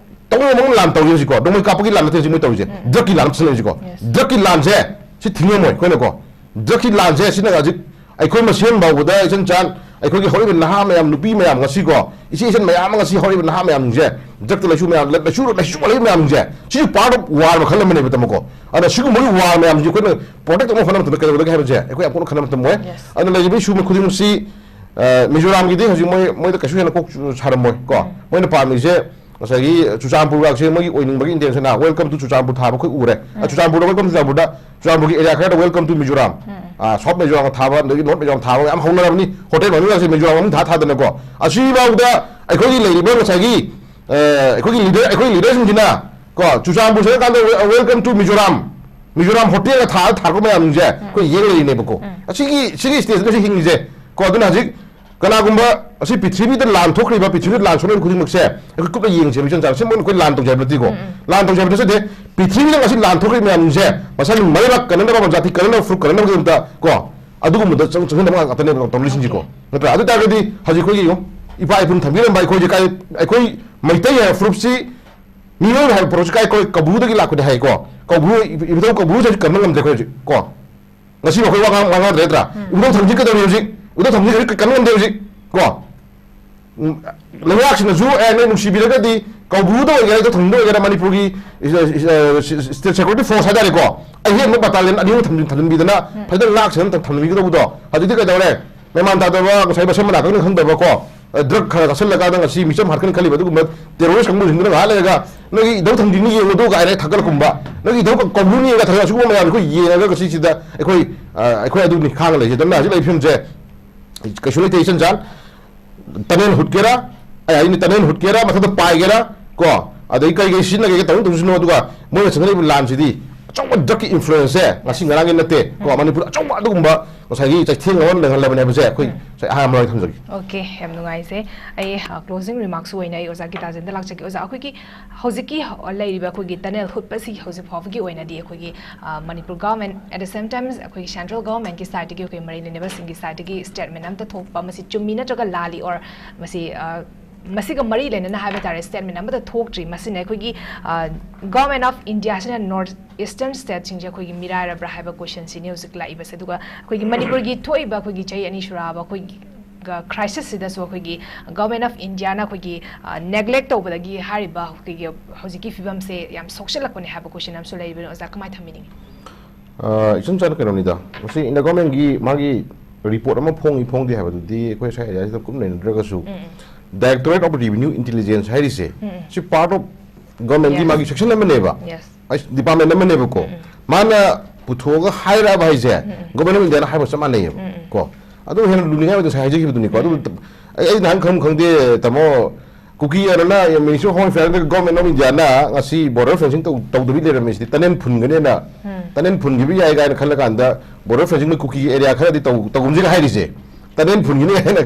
ꯇꯧꯕ ꯉꯝꯕ ꯂꯥꯟ ꯇꯧꯔꯤ ꯍꯧꯖꯤꯛꯀꯣ꯫ ꯅꯣꯡꯃꯩ ꯀꯥꯞꯄꯒꯤ ꯂꯥꯟ ꯅꯠꯇꯦ ꯍꯧꯖꯤꯛ ꯃꯣꯏ ꯇꯧꯔꯤꯁꯦ, drug ꯀꯤ ꯂꯥꯟ ꯑꯃ ꯁꯤꯖꯤꯟꯅꯩ ꯍꯧꯖꯤꯛꯀꯣ꯫ Drug ꯀꯤ ꯂꯥꯟꯁꯦ ꯁꯤ ꯊꯤꯡꯉꯝꯃꯣꯏ ꯑꯩꯈꯣꯏꯅꯀꯣ꯫ Drug ꯀꯤ ꯂꯥꯟꯁꯦ ꯁꯤꯅ ꯍꯧꯖꯤꯛ ꯑꯩꯈꯣꯏ ꯃꯁꯦꯟ ꯐꯥꯎꯕꯗ ꯏꯆꯟ ꯆꯥꯟ ꯑꯩꯈꯣꯏꯒꯤ ꯍꯧꯔꯛꯏꯕ ꯅꯍꯥ ꯃꯌꯥꯝ, ꯅꯨꯄꯤ ꯃꯌꯥꯝ ꯉꯁꯤꯀꯣ, ꯏꯆꯦ ꯏꯆꯟ ꯃꯌꯥꯝ ꯑꯃ ꯉꯁꯤ ꯍꯧꯔꯛꯏꯕ ꯅꯍꯥ ꯃꯌꯥꯝꯁꯤꯡꯁꯦ drug ꯇ ꯂꯩꯁꯨ ꯃꯌꯥꯝ, ꯂꯥꯏꯁꯨ ꯂꯥꯏꯁꯨ ꯍꯩꯕ ꯃꯌꯥꯝꯁꯦ ꯁꯤꯁꯨ part of war ꯃꯈꯜ ꯑꯃꯅꯦꯕ ꯇꯥꯃꯣꯀꯣ꯫ ꯑꯗꯨꯅ ꯁꯤꯒꯨꯝꯕꯒꯤ war ꯃꯌꯥꯝꯁꯦ ꯑꯩꯈꯣꯏꯅ protect ꯇꯧꯕ ꯍꯣꯠꯅꯕ ꯃꯇꯝꯗ ꯀꯩꯗꯧꯒꯗꯒꯦ ꯍꯥꯏꯕꯁꯦ ꯑꯩꯈꯣꯏ ꯌꯥꯝ ꯀꯨꯞꯅ ꯈꯟꯅꯕ ꯃꯇꯝ ꯑꯣꯏ꯫ ꯑꯗꯨꯅ ꯂꯩꯔꯤꯕ issue ꯈꯨꯗꯤꯡꯃꯛꯁꯤ ꯑ, ꯃꯤꯖꯣꯔꯥꯝꯒꯤꯗꯤ ꯍꯧꯖꯤꯛ ꯃꯣꯏ ꯃꯣꯏꯗ ꯀꯩꯁꯨ ꯍꯦꯟꯅ ꯀꯣꯛ ꯁꯥꯔꯝꯃꯣꯏ ꯀꯣ꯫ ꯃꯣꯏꯅ ꯄꯥꯝꯃꯤꯁꯦ ꯉꯁꯥꯏꯒꯤ ꯆꯨꯔꯆꯥꯟꯄꯨꯔꯒꯁꯦ ꯃꯣꯏꯒꯤ ꯑꯣꯏꯅꯤꯡꯕꯒꯤ intention ꯅ "Welcome to ꯆꯨꯔꯆꯥꯟꯄꯨꯔ" ꯊꯥꯕ ꯑꯩꯈꯣꯏ ꯎꯔꯦ꯫ ꯑ, ꯆꯨꯔꯆꯥꯟꯄꯨꯔꯗ "Welcome ꯆꯨꯔꯆꯥꯟꯄꯨꯔꯗ", ꯆꯨꯔꯆꯥꯟꯄꯨꯔꯒꯤ area ꯈꯔꯗ "Welcome to ꯃꯤꯖꯣꯔꯥꯝ", ꯑ, South ꯃꯤꯖꯣꯔꯥꯝ ꯊꯥꯕ, ꯑꯗꯒꯤ North ꯃꯤꯖꯣꯔꯥꯝ ꯊꯥꯕ ꯃꯌꯥꯝ ꯍꯧꯅꯔꯕꯅꯤ꯫ Hotel ꯃꯃꯤꯡꯒꯁꯦ ꯃꯤꯖꯣꯔꯥꯝ ꯃꯃꯤꯡ ꯊꯥ ꯊꯥꯗꯅꯀꯣ꯫ ꯑꯁꯤꯐꯥꯎꯗ ꯑꯩꯈꯣꯏꯒꯤ ꯂꯩꯔꯤꯕ ꯉꯁꯥꯏꯒꯤ, ꯑ, ꯑꯩꯈꯣꯏꯒꯤ leader, ꯑꯩꯈꯣꯏ leader ꯁꯤꯡꯁꯤꯅ ꯀꯣ, Churachandpur ꯆꯠꯂꯀꯥꯟꯗ "Wel-, welcome to Mizoram", Mizoram hotel ꯒ ꯊꯥꯔ ꯊꯥꯔꯛꯄ ꯃꯌꯥꯝꯁꯦ ꯑꯩꯈꯣꯏ ꯌꯦꯡ ꯂꯩꯔꯤꯅꯦꯕꯀꯣ꯫ ꯑꯁꯤꯒꯤ, ꯁꯤꯒꯤ stage ꯗ ꯁꯤ ꯍꯤꯡꯉꯤꯁꯦ ꯀꯣ꯫ ꯑꯗꯨꯅ ꯍꯧꯖꯤꯛ ꯀꯅꯥꯒꯨꯝꯕ ꯑꯁꯤ ꯄ꯭ꯔꯤꯊꯤꯕꯤꯗ ꯂꯥꯟ ꯊꯣꯛꯈ꯭ꯔꯤꯕ, ꯄ꯭ꯔꯤꯊꯤꯕꯤꯗ ꯂꯥꯟ ꯁꯣꯛꯅꯔꯤꯕ ꯈꯨꯗꯤꯡꯃꯛꯁꯦ ꯑꯩꯈꯣꯏ ꯀꯨꯞꯅ ꯌꯦꯡꯁꯦꯕ, ꯏꯆꯟ ꯆꯥꯟꯅ꯫ ꯁꯤ ꯃꯣꯏꯅ ꯑꯩꯈꯣꯏ ꯂꯥꯟ ꯇꯧꯖꯦ ꯍꯥꯏꯕ ꯅꯠꯇꯦꯀꯣ꯫ ꯂꯥꯟ ꯇꯧꯖꯦ ꯍꯥꯏꯕ ꯅꯠꯆꯗꯦ꯫ ꯄ꯭ꯔꯤꯊꯤꯕꯤꯗ ꯉꯁꯤ ꯂꯥꯟ ꯊꯣꯛꯈ꯭ꯔꯤꯕ ꯃꯌꯥꯝꯁꯦ ꯃꯁꯥꯒꯤ ꯃꯔꯩꯕꯥꯛ ꯀꯟꯅꯅꯕ, ꯖꯥꯇꯤ ꯀꯟꯅꯅꯕ, ꯐꯨꯔꯨꯞ ꯀꯟꯅꯅꯕꯒꯤꯗꯃꯛꯇ ꯀꯣ, ꯑꯗꯨꯒꯨꯝꯕꯗ ꯆꯪ-, ꯆꯪꯁꯤꯟꯅꯕ ꯉꯥꯛꯇꯅꯦꯕ ꯇꯧꯅꯔꯤꯁꯤꯡꯁꯤꯀꯣ꯫ ꯅꯠꯇ꯭ꯔꯥ? ꯑꯗꯨ ꯇꯥꯔꯒꯗꯤ ꯍꯧꯖꯤꯛ ꯑꯩꯈꯣꯏꯒꯤ ꯌꯦꯡꯉꯨ, ꯏꯄꯥ ꯏꯄꯨꯅ ꯊꯝꯕꯤꯔꯝꯕ ꯑꯩꯈꯣꯏꯁꯦ ꯀꯥꯏ, ꯑꯩꯈꯣꯏ ꯃꯩꯇꯩ ꯍꯥꯏꯕ ꯐꯨꯔꯨꯞꯁꯤ ꯃꯤꯑꯣꯏꯕ ꯍꯥꯏꯕ ꯄꯣꯠꯁꯤ ꯀꯥꯏ, ꯑꯩꯈꯣꯏ ꯀꯧꯕ꯭ꯔꯨꯗꯒꯤ ꯂꯥꯛꯄꯅꯤ ꯍꯥꯏꯀꯣ꯫ ꯀꯧꯕ꯭ꯔꯨ, ꯏꯕꯨꯙꯧ ꯀꯧꯕ꯭ꯔꯨꯁꯦ ꯍꯧꯖꯤꯛ ꯀꯟꯕ ꯉꯝꯗ꯭ꯔꯦ ꯑꯩꯈꯣꯏ ꯍꯧꯖꯤꯛ ꯀꯣ꯫ ꯉꯁꯤ ꯑꯩꯈꯣꯏ ꯋꯥ ꯉꯥꯡ-, ꯋꯥ ꯉꯥꯡꯗ꯭ꯔꯦ ꯅꯠꯇ꯭ꯔꯥ? ꯎꯝ꯫ ꯏꯕꯨꯙꯧ ꯊꯥꯡꯖꯤꯡ ꯀꯩꯗꯧꯔꯤ ꯍꯧꯖꯤꯛ? ꯏꯕꯨꯙꯧ ꯊꯥꯡꯖꯤꯡ ꯍꯧꯖꯤꯛ ꯀꯟꯕ ꯉꯝꯗꯦ ꯍꯧꯖꯤꯛ ꯀꯣ꯫ ꯎꯝ, ꯂꯩꯉꯥꯛꯁꯤꯅꯁꯨ "ꯑꯦ, ꯅꯣꯏ ꯅꯨꯡꯁꯤꯕꯤꯔꯒꯗꯤ ꯀꯧꯕ꯭ꯔꯨꯗ ꯑꯣꯏꯒꯦꯔꯥ, ꯏꯕꯨꯙꯧ ꯊꯥꯡꯖꯤꯡꯗ ꯑꯣꯏꯒꯦꯔꯥ, ꯃꯅꯤꯄꯨꯔꯒꯤ, ꯏ-, ꯏ-, ꯏ-, ꯁꯤ-, ꯁꯤ-, state security force ꯍꯥꯏꯇꯥꯔꯦꯀꯣ, ꯑꯍꯦꯟꯕ battalion ꯑꯅꯤ ꯑꯍꯨꯝ ꯊꯝꯖꯤꯟ-, ꯊꯝꯖꯤꯟꯕꯤꯗꯅ ꯎꯝ꯫ ꯐꯖꯅ ꯉꯥꯛ ꯁꯦꯟꯅ ꯊꯝ-, ꯊꯝꯖꯤꯟꯕꯤꯒꯗꯧꯕꯗꯣ ꯍꯧꯖꯤꯛꯇꯤ ꯀꯩꯗꯧꯔꯦ? ꯃꯦꯃꯥꯟ ꯇꯥꯗꯕ, ꯉꯁꯥꯏ ꯃꯁꯝ ꯃꯅꯥ ꯀꯛꯅ ꯈꯪꯗꯕꯀꯣ, ꯑ, drug ꯈꯔ ꯆꯥꯁꯤꯜꯂꯒ ꯅꯪ ꯉꯁꯤ ꯃꯤꯆꯝ ꯍꯥꯠꯀꯅꯤ ꯈꯜꯂꯤꯕ ꯑꯗꯨꯒꯨꯝꯕ terrorist ꯀꯥꯡꯕꯨꯁꯤꯡꯗꯨꯅ ꯉꯥꯏꯍꯥꯛ ꯂꯩꯔꯒ "ꯅꯣꯏꯒꯤ ꯏꯙꯧ ꯊꯥꯡꯖꯤꯡꯅꯤ ꯌꯦꯡꯉꯨꯗꯣ" ꯀꯥꯏꯅ ꯊꯥꯒꯠꯂꯛꯀꯨꯝꯕ, "ꯅꯪꯒꯤ ꯏꯙꯧ ꯀꯧꯕ꯭ꯔꯨꯅꯤ" ꯀꯥꯏꯅ ꯊꯥꯒꯠꯂꯛ-, ꯑꯁꯤꯒꯨꯝꯕ ꯃꯌꯥꯝꯁꯦ ꯑꯩꯈꯣꯏ ꯌꯦꯡꯉꯒ ꯁꯤꯁꯤꯗ ꯑꯩꯈꯣꯏ, ꯑ, ꯑꯩꯈꯣꯏ ꯑꯗꯨꯅꯤ ꯈꯥꯡꯉ ꯂꯩꯁꯦ꯫ ꯑꯗꯨꯅ ꯍꯧꯖꯤꯛ ꯂꯩꯔꯤꯕ ꯐꯤꯕꯝꯁꯦ ꯀꯩꯁꯨ ꯂꯩꯇꯦ, ꯏꯆꯟ ꯆꯥꯟ꯫ Tunnel ꯍꯨꯠꯀꯦꯔꯥ, ꯑꯩ ꯍꯥꯏꯅꯤ, tunnel ꯍꯨꯠꯀꯦꯔꯥ, ꯃꯊꯛꯇ ꯄꯥꯏꯒꯦꯔꯥ, ꯀꯣ, ꯑꯗꯩ ꯀꯔꯤ ꯀꯔꯤ ꯁꯤꯖꯤꯟꯅꯒꯦ ꯇꯧꯅꯤ ꯇꯧꯁꯤꯅꯣ, ꯑꯗꯨꯒ ꯃꯣꯏꯅ ꯆꯪꯅꯔꯤꯕ ꯂꯥꯟꯁꯤꯗꯤ ꯑꯆꯧꯕ drug ꯀꯤ influence ꯁꯦ ꯉꯁꯤ ꯉꯔꯥꯡꯒꯤ ꯅꯠꯇꯦ, ꯀꯣ, ꯎꯝ꯫ ꯃꯅꯤꯄꯨꯔ ꯑꯆꯧꯕ ꯑꯗꯨꯒꯨꯝꯕ ꯉꯁꯥꯏꯒꯤ ꯆꯩꯊꯦꯡ ꯑꯃ ꯂꯩꯍꯜꯂꯕꯅꯦ ꯍꯥꯏꯕꯁꯦ ꯑꯩꯈꯣꯏ ꯎꯝ꯫ ꯉꯁꯥꯏ ꯑꯍꯥꯟꯕ ꯃꯔꯛ ꯊꯝꯖꯒꯦ꯫ Okay, ꯌꯥꯝ ꯅꯨꯡꯉꯥꯏꯖꯩ꯫ ꯑꯩ, ꯑ, closing remarks ꯑꯣꯏꯅ ꯑꯩ ꯑꯣꯖꯥ ꯒꯤꯇꯥꯖꯦꯟꯗ ꯂꯥꯛꯆꯒꯦ꯫ ꯑꯣꯖꯥ, ꯑꯩꯈꯣꯏꯒꯤ ꯍꯧꯖꯤꯛꯀꯤ ꯍ-, ꯂꯩꯔꯤꯕ ꯑꯩꯈꯣꯏꯒꯤ tunnel ꯍꯨꯠꯄꯁꯤ ꯍꯧꯖꯤꯛ ꯐꯥꯎꯕꯒꯤ ꯑꯣꯏꯅꯗꯤ ꯑꯩꯈꯣꯏꯒꯤ, ꯑ, Manipur government, at the same time ꯑꯩꯈꯣꯏꯒꯤ central government ꯀꯤ side ꯇꯒꯤ, ꯑꯩꯈꯣꯏ ꯃꯔꯤ ꯂꯩꯅꯕꯁꯤꯡꯒꯤ side ꯇꯒꯤ statement ꯑꯝꯇ ꯊꯣꯛꯄ, ꯃꯁꯤ ꯆꯨꯝꯃꯤ ꯅꯠꯇ꯭ꯔꯒ ꯂꯥꯜꯂꯤ, or ꯃꯁꯤ, ꯑ, ꯃꯁꯤꯒ ꯃꯔꯤ ꯂꯩꯅꯅ ꯍꯥꯏꯕ ꯇꯥꯔꯦ, statement ꯑꯃꯠꯇ ꯊꯣꯛꯇ꯭ꯔꯤ꯫ ꯃꯁꯤꯅ ꯑꯩꯈꯣꯏꯒꯤ, ꯑ, Government of India ꯁꯤꯅ North Eastern state ꯁꯤꯡꯁꯦ ꯑꯩꯈꯣꯏꯒꯤ ꯃꯤꯔꯥꯏꯔꯕ꯭ꯔꯥ ꯍꯥꯏꯕ question ꯁꯤꯅꯤ ꯍꯧꯖꯤꯛ ꯂꯥꯛꯏꯕꯁꯦ꯫ ꯑꯗꯨꯒ ꯑꯩꯈꯣꯏꯒꯤ ꯃꯅꯤꯄꯨꯔꯒꯤ ꯊꯣꯛꯏꯕ ꯑꯩꯈꯣꯏꯒꯤ ꯆꯍꯤ ꯑꯅꯤ ꯁꯨꯔꯛꯑꯕ ꯑꯩꯈꯣꯏꯒꯤ crisis ꯁꯤꯗꯁꯨ ꯑꯩꯈꯣꯏꯒꯤ Government of India ꯅ ꯑꯩꯈꯣꯏꯒꯤ, ꯑ, neglect ꯇꯧꯕꯗꯒꯤ ꯍꯥꯏꯔꯤꯕ ꯑꯩꯈꯣꯏꯒꯤ ꯍꯧꯖꯤꯛꯀꯤ ꯐꯤꯕꯝꯁꯦ ꯌꯥꯝ ꯁꯣꯛꯆꯜꯂꯛꯄꯅꯦ ꯍꯥꯏꯕ question ꯑꯃꯁꯨ ꯂꯩꯔꯤꯕꯅꯤ꯫ ꯑꯣꯖꯥ, ꯀꯃꯥꯏꯅ ꯊꯝꯕꯤꯅꯤꯡꯉꯤ? ꯑ, ꯏꯆꯝ ꯆꯝꯅ ꯀꯩꯅꯣꯅꯤꯗ, ꯃꯁꯤ India government ꯀꯤ ꯃꯥꯒꯤ report ꯑꯃ ꯐꯣꯡꯉꯤ ꯐꯣꯡꯗꯦ ꯍꯥꯏꯕꯗꯨꯗꯤ ꯑꯩꯈꯣꯏ ꯁ꯭ꯋꯥꯏ area ꯁꯤꯗ ꯀꯨꯞꯅ ꯅꯩꯅꯗ꯭ꯔꯒꯁꯨ, ꯎꯝ, ꯎꯝ꯫ Directorate of Revenue Intelligence ꯍꯥꯏꯔꯤꯁꯦ, ꯁꯤ part of government ꯀꯤ Yes. ꯃꯥꯒꯤ section ꯑꯃꯅꯦꯕ, Yes. ꯑꯩ department ꯑꯃꯅꯦꯕꯀꯣ꯫ ꯃꯥꯅ ꯄꯨꯊꯣꯛꯑꯒ ꯍꯥꯏꯔꯛꯑꯕ ꯍꯥꯏꯁꯦ, Government of India ꯅ ꯍꯥꯏꯕ ꯆꯞ ꯃꯥꯟꯅꯩꯌꯦꯕ ꯀꯣ꯫ ꯑꯗꯨ ꯍꯦꯟꯅ ꯂꯨꯅꯤꯡꯉꯥꯏ ꯑꯣꯏꯗꯅ ꯉꯁꯥꯏ ꯍꯥꯏꯖꯈꯤꯕꯗꯨꯅꯤꯀꯣ꯫ ꯑꯗꯨ ꯑꯩ, ꯑꯩ ꯅꯍꯥꯟ ꯈꯪ ꯈꯪꯗꯦ, ꯇꯥꯃꯣ, ꯀꯨꯀꯤ ꯑꯅ Ministry of Home Affairs ꯅ Government of India ꯅ ꯉꯁꯤ border fencing ꯇꯧ-, ꯇꯧꯗꯕꯤ ꯂꯩꯔꯝꯃꯤꯁꯤꯗꯤ tunnel ꯐꯨꯟꯒꯅꯦꯅ, tunnel ꯐꯨꯟꯈꯤꯕ ꯌꯥꯏ ꯀꯥꯏꯅ ꯈꯜꯂꯀꯥꯟꯗ border fencing ꯃꯣꯏ ꯀꯨꯀꯤ area ꯈꯔꯗꯤ ꯇꯧ-, ꯇꯧꯒꯨꯝꯁꯤꯒ ꯍꯥꯏꯔꯤꯁꯦ꯫ Tunnel ꯐꯨꯟꯈꯤꯅꯤ ꯍꯥꯏꯅ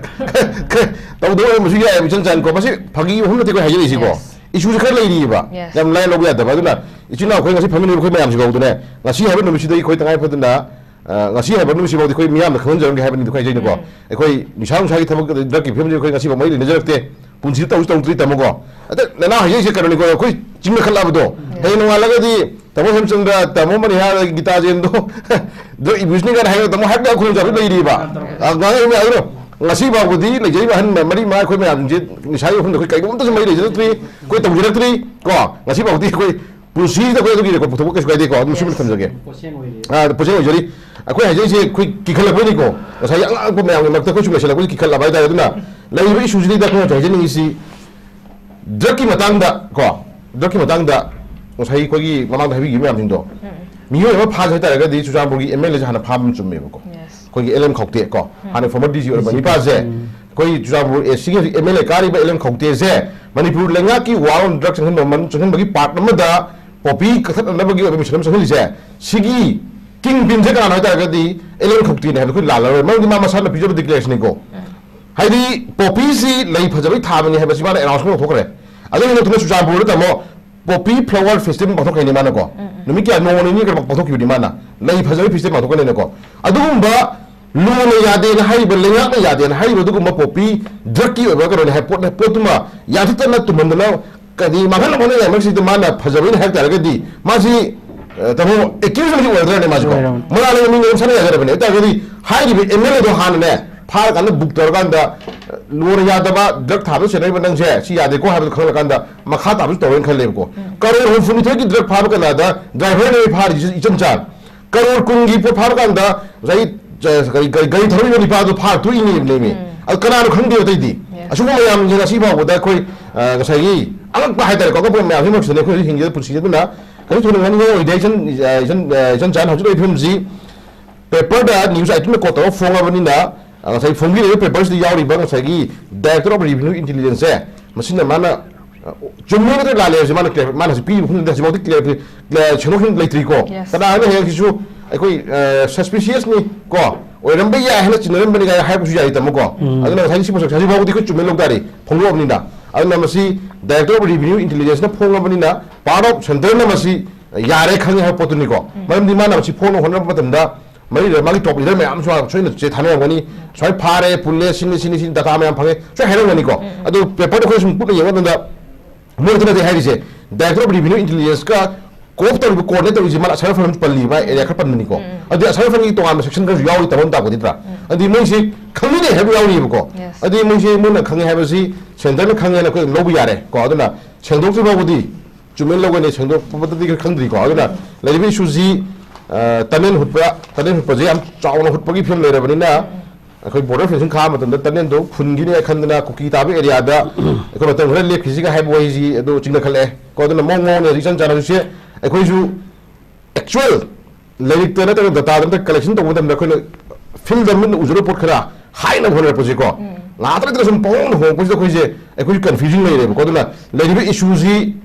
ꯇꯧꯗꯕ ꯑꯣꯏꯔꯝꯕꯁꯨ ꯌꯥꯏꯑꯕ, ꯏꯆꯟ ꯆꯟꯀꯣ꯫ ꯃꯁꯤ ꯐꯥꯒꯤ ꯃꯐꯝ ꯅꯠꯇꯦ ꯑꯩꯈꯣꯏ ꯍꯥꯏꯖꯔꯤꯁꯤꯀꯣ꯫ Yes. Issue ꯁꯦ ꯈꯔ ꯂꯩꯔꯤꯑꯕ꯫ Yes. ꯌꯥꯝ ꯂꯥꯏꯅ ꯂꯧꯕ ꯌꯥꯗꯕ꯫ ꯑꯗꯨꯅ ꯏꯆꯤꯟ ꯏꯅꯥꯎ ꯑꯩꯈꯣꯏ ꯉꯁꯤ ꯐꯝꯃꯤꯟꯅꯔꯤꯕ ꯑꯩꯈꯣꯏ ꯃꯌꯥꯝꯁꯤ ꯐꯥꯎꯗꯅꯦ, ꯉꯁꯤ ꯍꯥꯏꯕ ꯅꯨꯃꯤꯠꯁꯤꯗ ꯑꯩꯈꯣꯏ ꯇꯉꯥꯏ ꯐꯗꯅ, ꯑ, ꯉꯁꯤ ꯍꯥꯏꯕ ꯅꯨꯃꯤꯠꯁꯤꯐꯥꯎꯗꯤ ꯑꯩꯈꯣꯏ ꯃꯤꯌꯥꯝꯗ ꯈꯪꯍꯟꯖꯔꯝꯒꯦ ꯍꯥꯏꯕꯅꯤ ꯑꯩꯈꯣꯏ ꯍꯥꯏꯖꯩꯅꯤꯀꯣ꯫ ꯑꯩꯈꯣꯏ ꯅꯤꯁꯥ ꯅꯨꯡꯁꯥꯒꯤ ꯊꯕꯛ, drug ꯀꯤ ꯐꯤꯕꯝꯁꯤ ꯑꯩꯈꯣꯏ ꯉꯁꯤꯐꯥꯎ ꯃꯔꯤ ꯂꯩꯅꯖꯔꯛꯇꯦ꯫ ꯄꯨꯟꯁꯤꯗ ꯇꯧꯁꯨ ꯇꯧꯗ꯭ꯔꯤ, ꯇꯥꯃꯣꯀꯣ꯫ ꯑꯗ ꯅꯅꯥꯎ ꯍꯥꯏꯖꯔꯤꯁꯦ ꯀꯩꯅꯣꯅꯤꯀꯣ, ꯑꯩꯈꯣꯏ ꯆꯤꯡꯅꯈꯠꯂꯛꯑꯕꯗꯣ꯫ ꯍꯌꯦꯡ ꯅꯣꯡꯉꯥꯜꯂꯒꯗꯤ ꯇꯥꯃꯣ ꯍꯦꯝꯆꯟꯗ꯭ꯔ, ꯇꯥꯃꯣ ꯃꯅꯤꯍꯥꯔ, ꯒꯤꯇꯥꯖꯦꯟꯗꯣ drug abuse ꯅꯤ ꯀꯥꯏꯅ ꯍꯥꯏꯔꯒ ꯇꯥꯃꯣ ꯍꯥꯏꯕꯗ ꯈꯨꯗꯣꯡꯆꯥꯕꯁꯨ ꯂꯩꯔꯤꯕ꯫ ꯑ, ꯉꯥꯡꯉꯛꯏ ꯃꯌꯥꯝꯗꯣ ꯉꯁꯤ ꯐꯥꯎꯕꯗꯤ ꯂꯩꯖꯔꯤꯕ ꯑꯍꯟ ꯃꯔꯤ ꯃꯉꯥ ꯑꯩꯈꯣꯏ ꯃꯌꯥꯝꯁꯦ ꯅꯤꯁꯥꯒꯤ ꯋꯥꯐꯝꯗ ꯑꯩꯈꯣꯏ ꯀꯩꯒꯨꯝꯕ ꯑꯝꯇꯁꯨ ꯃꯔꯤ ꯂꯩꯖꯔꯛꯇ꯭ꯔꯤ, ꯑꯩꯈꯣꯏ ꯇꯧꯖꯔꯛꯇ꯭ꯔꯤ ꯀꯣ꯫ ꯉꯁꯤ ꯐꯥꯎꯕꯗꯤ ꯑꯩꯈꯣꯏ ꯄꯨꯟꯁꯤꯗ ꯑꯩꯈꯣꯏ ꯑꯗꯨꯒꯤ record ꯄꯨꯊꯣꯛꯄ ꯀꯩꯁꯨ ꯀꯥꯏꯗꯦꯀꯣ, ꯑꯗꯨꯝ ꯁꯤꯃ ꯊꯝꯖꯒꯦ꯫ ꯄꯣꯠꯁꯦꯡ ꯑꯣꯏꯔꯤ꯫ ꯑꯥ, ꯄꯣꯠꯁꯦꯡ ꯑꯣꯏꯖꯔꯤ꯫ ꯑꯩꯈꯣꯏ ꯍꯥꯏꯖꯔꯤꯁꯦ ꯑꯩꯈꯣꯏ ꯀꯤꯈꯠꯂꯛꯄꯅꯤꯀꯣ, ꯉꯁꯥꯏꯒꯤ ꯑꯉꯥꯡꯕ ꯃꯌꯥꯝꯒꯤ ꯃꯔꯛꯇ ꯑꯩꯈꯣꯏ ꯁꯨꯝ ꯂꯩꯁꯜꯂꯛꯄꯁꯤ ꯀꯤꯈꯠꯂꯛꯑꯕ ꯍꯥꯏꯇꯥꯔꯦ꯫ ꯑꯗꯨꯅ ꯂꯩꯔꯤꯕ issue ꯁꯤꯗꯩꯗ ꯑꯩꯈꯣꯏꯅ ꯍꯥꯏꯖꯅꯤꯡꯉꯤꯁꯤ drug ꯀꯤ ꯃꯇꯥꯡꯗ ꯀꯣ, drug ꯀꯤ ꯃꯇꯥꯡꯗ ꯉꯁꯥꯏ ꯑꯩꯈꯣꯏꯒꯤ ꯃꯃꯥꯡꯗ ꯍꯥꯏꯕꯤꯈꯤꯕ ꯃꯌꯥꯝꯁꯤꯡꯗꯣ, ꯃꯤꯑꯣꯏ ꯑꯃ ꯐꯥꯁꯦ ꯍꯥꯏꯇꯥꯔꯒꯗꯤ ꯆꯨꯔꯆꯥꯟꯄꯨꯔꯒꯤ M L A ꯁꯦ ꯍꯥꯟꯅ ꯐꯥꯕ ꯑꯃ ꯆꯨꯝꯃꯦꯕꯀꯣ꯫ Yes. ꯑꯩꯈꯣꯏꯒꯤ ꯑꯦꯜ ꯑꯦꯝ ꯈꯧꯇꯦ ꯀꯣ, ꯍꯥꯟꯅ former D C ꯑꯣꯏꯔꯝꯕ ꯅꯤꯄꯥꯁꯦ, ꯑꯩꯈꯣꯏ ꯆꯨꯔꯆꯥꯟꯄꯨꯔ ꯑꯦ ꯁꯤꯒꯤ ꯍꯧꯖꯤꯛ M L A ꯀꯥꯔꯤꯕ ꯑꯦꯜ ꯑꯦꯝ ꯈꯧꯇꯦꯁꯦ ꯃꯅꯤꯄꯨꯔ ꯂꯩꯉꯥꯛꯀꯤ war on drug ꯆꯪꯍꯟꯕ ꯃꯅꯨꯡ, ꯆꯪꯍꯟꯕꯒꯤ part ꯑꯃꯗ poppy ꯀꯛꯊꯠꯅꯅꯕꯒꯤ ꯑꯣꯏꯕ mission ꯑꯃ ꯆꯪꯍꯜꯂꯤꯁꯦ, ꯁꯤꯒꯤ king pin ꯁꯦ ꯀꯅꯥꯅꯣ ꯍꯥꯏꯇꯥꯔꯒꯗꯤ ꯑꯦꯜ ꯑꯦꯝ ꯈꯧꯇꯦꯅꯦ ꯍꯥꯏꯕꯗ ꯑꯩꯈꯣꯏ ꯂꯥꯜꯂꯔꯣꯏ꯫ ꯃꯔꯝꯗꯤ ꯃꯥ ꯃꯁꯥꯅ ꯄꯤꯖꯕ declaration ꯅꯤꯀꯣ꯫ ꯍꯥꯏꯗꯤ poppy ꯁꯤ ꯂꯩ ꯐꯖꯕꯩ ꯊꯥꯕꯅꯤ ꯍꯥꯏꯕꯁꯤ ꯃꯥꯅ announcement ꯇꯧꯊꯣꯛꯈ꯭ꯔꯦ꯫ ꯑꯗꯨꯒꯤ ꯅꯠꯇꯅ ꯆꯨꯔꯆꯥꯟꯄꯨꯔꯗ ꯇꯥꯃꯣ poppy flower festival ꯄꯥꯡꯊꯣꯛꯈ꯭ꯔꯤꯅꯤ ꯃꯥꯅꯀꯣ꯫ ꯅꯨꯃꯤꯠ ꯀꯌꯥ, ꯅꯣꯡꯃ ꯅꯤꯅꯤ ꯀꯩꯅꯣ ꯄꯥꯡꯊꯣꯛꯈꯤꯕꯅꯤ ꯃꯥꯅ꯫ ꯂꯩ ꯐꯖꯕꯒꯤ festival ꯄꯥꯡꯊꯣꯛꯀꯅꯤꯅꯀꯣ꯫ ꯑꯗꯨꯒꯨꯝꯕ ꯂꯨꯅ ꯌꯥꯗꯦꯅ ꯍꯥꯏꯔꯤꯕ, ꯂꯩꯉꯥꯛꯅ ꯌꯥꯗꯦꯅ ꯍꯥꯏꯔꯤꯕ ꯑꯗꯨꯒꯨꯝꯕ poppy drug ꯀꯤ ꯑꯣꯏꯕ ꯀꯩꯅꯣꯅꯤ ꯍꯥꯏ ꯄꯣꯠ, ꯄꯣꯠꯇꯨꯃ ꯌꯥꯟꯊꯠꯇꯅ ꯇꯨꯝꯍꯟꯗꯅ ꯀꯔꯤ ꯃꯥꯡꯍꯟ ꯃꯥꯡꯍꯟ ꯌꯥꯏ ꯃꯔꯛꯁꯤꯗ ꯃꯥꯅ ꯐꯖꯕꯩꯅ ꯍꯥꯏꯕ ꯇꯥꯔꯒꯗꯤ ꯃꯥꯁꯤ, ꯑ, ꯇꯥꯃꯣ, accused ꯑꯃꯗꯤ ꯑꯣꯏꯔꯗ꯭ꯔꯅꯦ ꯃꯥꯁꯤꯀꯣ? ꯑꯣꯏꯔꯝꯅꯤ꯫ ꯃꯔꯥꯜ ꯂꯩꯕ ꯃꯤꯅ ꯑꯗꯨꯝ ꯁꯥꯟꯅ ꯌꯥꯖꯔꯕꯅꯦ꯫ ꯑꯗꯨ ꯇꯥꯔꯒꯗꯤ ꯍꯥꯏꯔꯤꯕ M L A ꯗꯣ ꯍꯥꯟꯅꯅꯦ ꯐꯥꯔꯀꯥꯟꯗ book ꯇꯧꯔꯀꯥꯟꯗ ꯂꯣꯟ ꯌꯥꯗꯕ drug ꯊꯥꯕ ꯁꯦꯟꯅꯔꯤꯕ ꯅꯪꯁꯦ ꯁꯤ ꯌꯥꯗꯦꯀꯣ ꯍꯥꯏꯕꯗꯣ ꯈꯪꯂꯀꯥꯟꯗ ꯃꯈꯥ ꯇꯥꯕꯁꯨ ꯇꯧꯔꯦꯅ ꯈꯜꯂꯦꯕꯀꯣ꯫ ꯀꯔꯣꯔ ꯍꯨꯝꯐꯨꯅꯤꯊꯣꯏꯒꯤ drug ꯐꯥꯕ ꯀꯅꯥꯗ driver ꯅꯦ ꯐꯥꯔꯤꯁꯤ ꯏꯆꯝ ꯆꯥꯟ꯫ ꯀꯔꯣꯔ ꯀꯨꯟꯒꯤ ꯄꯣꯠ ꯐꯥꯔꯀꯥꯟꯗ ꯉꯁꯥꯏ, ꯑ, ꯀꯔꯤ, ꯀꯔꯤ, ꯒꯥꯔꯤ ꯊꯧꯔꯤꯕ ꯅꯤꯄꯥꯗꯣ ꯐꯥꯔ ꯇꯣꯛꯏꯅꯦꯕꯅꯦꯃꯤ꯫ ꯑꯗꯨ ꯀꯅꯥꯅꯣ ꯈꯪꯗꯦꯕ ꯑꯇꯩꯗꯤ꯫ ꯑꯁꯤꯒꯨꯝꯕ ꯃꯌꯥꯝꯁꯦ ꯉꯁꯤ ꯐꯥꯎꯕꯗ ꯑꯩꯈꯣꯏ, ꯑ, ꯉꯁꯥꯏꯒꯤ ꯑꯉꯛꯄ ꯍꯥꯏꯇꯥꯔꯦꯀꯣ, ꯑꯉꯛꯄ ꯃꯌꯥꯝꯁꯤ ꯃꯔꯛꯁꯤꯗꯅꯦ ꯑꯩꯈꯣꯏ ꯍꯧꯖꯤꯛ ꯍꯤꯡꯉꯤꯕ ꯄꯨꯟꯁꯤꯁꯦ꯫ ꯑꯗꯨꯅ ꯀꯔꯤꯁꯨ ꯊꯣꯏꯅ ꯉꯥꯡꯅꯤꯡꯉꯥꯏ ꯑꯣꯏꯗꯦ꯫ ꯏꯆꯟ, ꯑ, ꯏꯆꯟ, ꯑ, ꯏꯆꯟ ꯆꯥꯅ ꯍꯧꯖꯤꯛ ꯂꯩꯔꯤꯕ ꯐꯤꯕꯝꯁꯤ ꯄꯦꯄꯔꯗ news item ꯅ quote ꯇꯧꯔꯒ ꯐꯣꯡꯉꯕꯅꯤꯅ, ꯑ, ꯉꯁꯥꯏ ꯐꯣꯡꯕꯤꯔꯤꯕ ꯄꯦꯄꯔꯁꯤꯗ ꯌꯥꯎꯔꯤꯕ ꯉꯁꯥꯏꯒꯤ Director of Revenue Intelligence ꯁꯦ, ꯃꯁꯤꯅ ꯃꯥꯅ, ꯑ, ꯆꯨꯝꯃꯦ ꯅꯠꯇ꯭ꯔ ꯂꯥꯜꯂꯦ ꯍꯥꯏꯕꯁꯤ ꯃꯥꯅ clear-, ꯃꯥꯅ ꯍꯧꯖꯤꯛ ꯄꯤꯔꯤꯕ ꯈꯨꯗꯤꯡꯗ ꯍꯧꯖꯤꯛꯐꯥꯎꯗꯤ clear-, clear-, ꯁꯦꯡꯗꯣꯛ ꯁꯦꯡꯖꯤꯟ ꯂꯩꯇ꯭ꯔꯤꯀꯣ꯫ Yes. ꯀꯅꯥꯅ ꯍꯌꯦꯡ ꯁꯤꯁꯨ ꯑꯩꯈꯣꯏ, ꯑ, suspicious ꯅꯤ ꯀꯣ, ꯑꯣꯏꯔꯝꯕ ꯌꯥꯏ ꯍꯥꯏꯅ ꯆꯤꯡꯅꯔꯝꯕꯅꯤ ꯀꯥꯏꯅ ꯍꯥꯏꯕꯁꯨ ꯌꯥꯏ, ꯇꯥꯃꯣ ꯀꯣ꯫ ꯎꯝ꯫ ꯑꯗꯨꯅ ꯉꯁꯥꯏꯒꯤ ꯁꯤ ꯄꯣꯠꯁꯛꯁꯦ ꯍꯧꯖꯤꯛꯐꯥꯎꯗꯤ ꯑꯩꯈꯣꯏ ꯆꯨꯝꯃꯦ ꯂꯧ ꯇꯥꯔꯤ, ꯐꯣꯡꯗꯣꯛꯑꯕꯅꯤꯅ꯫ ꯑꯗꯨꯅ ꯃꯁꯤ Director of Revenue Intelligence ꯅ ꯐꯣꯡꯉꯕꯅꯤꯅ part of centre ꯅ ꯃꯁꯤ ꯌꯥꯔꯦ ꯈꯪꯉꯦ ꯍꯥꯏꯕ ꯄꯣꯠꯇꯨꯅꯤꯀꯣ꯫ ꯎꯝ꯫ ꯃꯔꯝꯗꯤ ꯃꯥꯅ ꯃꯁꯤ ꯐꯣꯡꯅꯕ ꯍꯣꯠꯅꯔꯛꯄ ꯃꯇꯝꯗ ꯃꯔꯤꯗ ꯃꯥꯒꯤ top leader ꯃꯌꯥꯝ ꯑꯃꯁꯨ ꯁꯣꯏꯅ ꯆꯦ ꯊꯥꯅꯔꯝꯒꯅꯤ, ꯁꯨꯃꯥꯏꯅ ꯐꯥꯔꯦ, ꯄꯨꯜꯂꯦ, ꯁꯤꯅꯤ, ꯁꯤꯅꯤ, ꯁꯤꯅꯤ, data ꯃꯌꯥꯝ ꯐꯪꯉꯦ, ꯁꯣꯏ ꯍꯥꯏꯔꯝꯒꯅꯤꯀꯣ꯫ ꯎꯝ, ꯎꯝ꯫ ꯑꯗꯨ ꯄꯦꯄꯔꯗꯣ ꯑꯩꯈꯣꯏꯅ ꯁꯨꯝ ꯀꯨꯞꯅ ꯌꯦꯡꯕ ꯃꯇꯝꯗ ꯃꯣꯏ ꯑꯗꯨꯅꯗꯤ ꯍꯥꯏꯔꯤꯁꯦ, Director of Revenue Intelligence ꯀ cope ꯇꯧꯔꯤꯕ, coordinate ꯇꯧꯔꯤꯁꯦ ꯃꯥꯅ ꯑꯁꯔꯐꯟ ꯑꯃꯁꯨ ꯄꯜꯂꯤꯕ, ꯃꯥ area ꯈꯔ ꯄꯟꯕꯅꯤꯀꯣ꯫ ꯎꯝ, ꯎꯝ꯫ ꯑꯗꯨꯗꯤ ꯑꯁꯔꯐꯟꯒꯤ ꯇꯣꯉꯥꯟꯕ section ꯈꯔꯁꯨ ꯌꯥꯎꯔꯤ, ꯇꯥꯃꯣꯅ ꯇꯥꯛꯄꯗꯤ ꯅꯠꯇ꯭ꯔꯥ? ꯎꯝ꯫ ꯑꯗꯨꯗꯤ ꯃꯣꯏꯁꯦ ꯈꯪꯅꯤꯡꯉꯦ ꯍꯥꯏꯕ ꯌꯥꯎꯔꯤꯕꯀꯣ꯫ Yes. ꯑꯗꯨꯗꯤ ꯃꯣꯏꯁꯦ ꯃꯣꯏꯅ ꯈꯪꯉꯦ ꯍꯥꯏꯕꯁꯤ centre ꯅ ꯈꯪꯉꯦꯅ ꯑꯩꯈꯣꯏ ꯑꯗꯨꯝ ꯂꯧꯕ ꯌꯥꯔꯦ ꯀꯣ꯫ ꯑꯗꯨꯅ ꯁꯦꯡꯗꯣꯛꯇ꯭ꯔꯤ ꯐꯥꯎꯕꯗꯤ ꯆꯨꯝꯃꯦꯅ ꯂꯧꯒꯅꯤ, ꯁꯦꯡꯗꯣꯛꯄꯗꯗꯤ ꯈꯔ ꯈꯪꯗ꯭ꯔꯤꯀꯣ꯫ ꯑꯗꯨꯅ ꯎꯝ꯫ ꯂꯩꯔꯤꯕ issue ꯁꯤ, ꯑ, tunnel ꯍꯨꯠꯄ, tunnel ꯍꯨꯠꯄꯁꯦ ꯌꯥꯝ ꯆꯥꯎꯅ ꯍꯨꯠꯄꯒꯤ ꯐꯤꯕꯝ ꯂꯩꯔꯕꯅꯤꯅ, ꯎꯝ, ꯎꯝ꯫ ꯑꯩꯈꯣꯏ border fencing ꯈꯥꯕ ꯃꯇꯝꯗ tunnel ꯗꯣ ꯐꯨꯟꯈꯤꯅꯤ ꯈꯟꯗꯅ ꯀꯨꯀꯤ ꯇꯥꯕ area ꯗ ꯑꯩꯈꯣꯏ ꯃꯇꯝ ꯈꯔ ꯂꯦꯞꯈꯤꯁꯤꯒ ꯍꯥꯏꯕ ꯋꯥꯍꯩꯁꯤ ꯑꯗꯨ ꯆꯤꯡꯅꯈꯠꯂꯛꯑꯦ ꯀꯣ꯫ ꯑꯗꯨꯅ ꯃꯑꯣꯡ ꯃꯑꯣꯡꯅꯦ ꯍꯧꯖꯤꯛ ꯏꯆꯟ ꯆꯥꯟꯅꯕꯁꯦ꯫ ꯑꯩꯈꯣꯏꯁꯨ actual ꯂꯥꯏꯔꯤꯛꯇ ꯅꯠꯇ꯭ꯔꯒ data ꯗ ꯅꯠꯇ꯭ꯔꯒ collection ꯇꯧꯕ ꯃꯇꯝꯗ ꯑꯩꯈꯣꯏꯅ field ꯗ ꯃꯤꯠꯅ ꯎꯖꯔꯨꯕ ꯄꯣꯠ ꯈꯔ ꯍꯥꯏꯅꯕ ꯍꯣꯠꯅꯔꯛꯄꯁꯦꯀꯣ, ꯎꯝ, ꯉꯥꯏꯍꯥꯛꯇ ꯂꯩꯇꯅ ꯁꯨꯝ ꯄꯪꯍꯣꯡꯗ ꯍꯣꯡꯉꯛꯄꯁꯤꯗ ꯑꯩꯈꯣꯏꯁꯦ, ꯑꯩꯈꯣꯏꯁꯨ confusing ꯂꯩꯔꯦꯕꯀꯣ꯫ ꯑꯗꯨꯅ ꯂꯩꯔꯤꯕ issue ꯁꯤ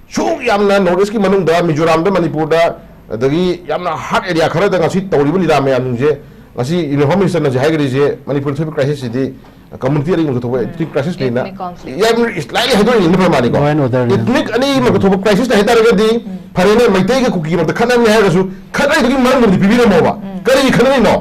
ꯁꯨꯛ ꯌꯥꯝꯅ North East ꯀꯤ ꯃꯅꯨꯡꯗ, ꯃꯤꯖꯣꯔꯥꯝꯗ, ꯃꯅꯤꯄꯨꯔꯗ, ꯑꯗꯒꯤ ꯌꯥꯝꯅ hard area ꯈꯔꯗ ꯉꯁꯤ ꯇꯧꯔꯤꯕ ꯂꯤꯂꯥ ꯃꯌꯥꯝꯁꯤꯡꯁꯦ, ꯉꯁꯤ Union Home Minister ꯅꯁꯨ ꯍꯥꯏꯈ꯭ꯔꯤꯁꯦ, ꯃꯅꯤꯄꯨꯔꯗ ꯊꯣꯛꯏꯕ crisis ꯁꯤꯗꯤ community ꯑꯅꯤꯃꯛꯇ ꯊꯣꯛꯄ ethnic crisis ꯅꯦꯅ, ethnic conflict, ꯌꯥꯝ slightly ꯍꯥꯏꯗꯣꯛꯏꯅꯦ ꯐꯔ ꯃꯥꯅꯤꯀꯣ꯫ Law and order ꯅꯦ꯫ Ethnic ꯑꯅꯤꯃꯛꯇ ꯊꯣꯛꯄ crisis ꯅꯦ ꯍꯥꯏꯇꯥꯔꯒꯗꯤ, ꯎꯝ, ꯐꯔꯦꯅꯦ, ꯃꯩꯇꯩꯒ ꯀꯨꯀꯤ ꯃꯔꯛꯇ ꯈꯠꯅꯕꯅꯤ ꯍꯥꯏꯔꯒꯁꯨ, ꯈꯠꯅꯔꯤꯗꯨꯒꯤ ꯃꯔꯝꯗꯨꯗꯤ ꯄꯤꯕꯤꯔꯝꯃꯣꯕ꯫ ꯎꯝ꯫ ꯀꯔꯤ ꯈꯠꯅꯔꯤꯅꯣ?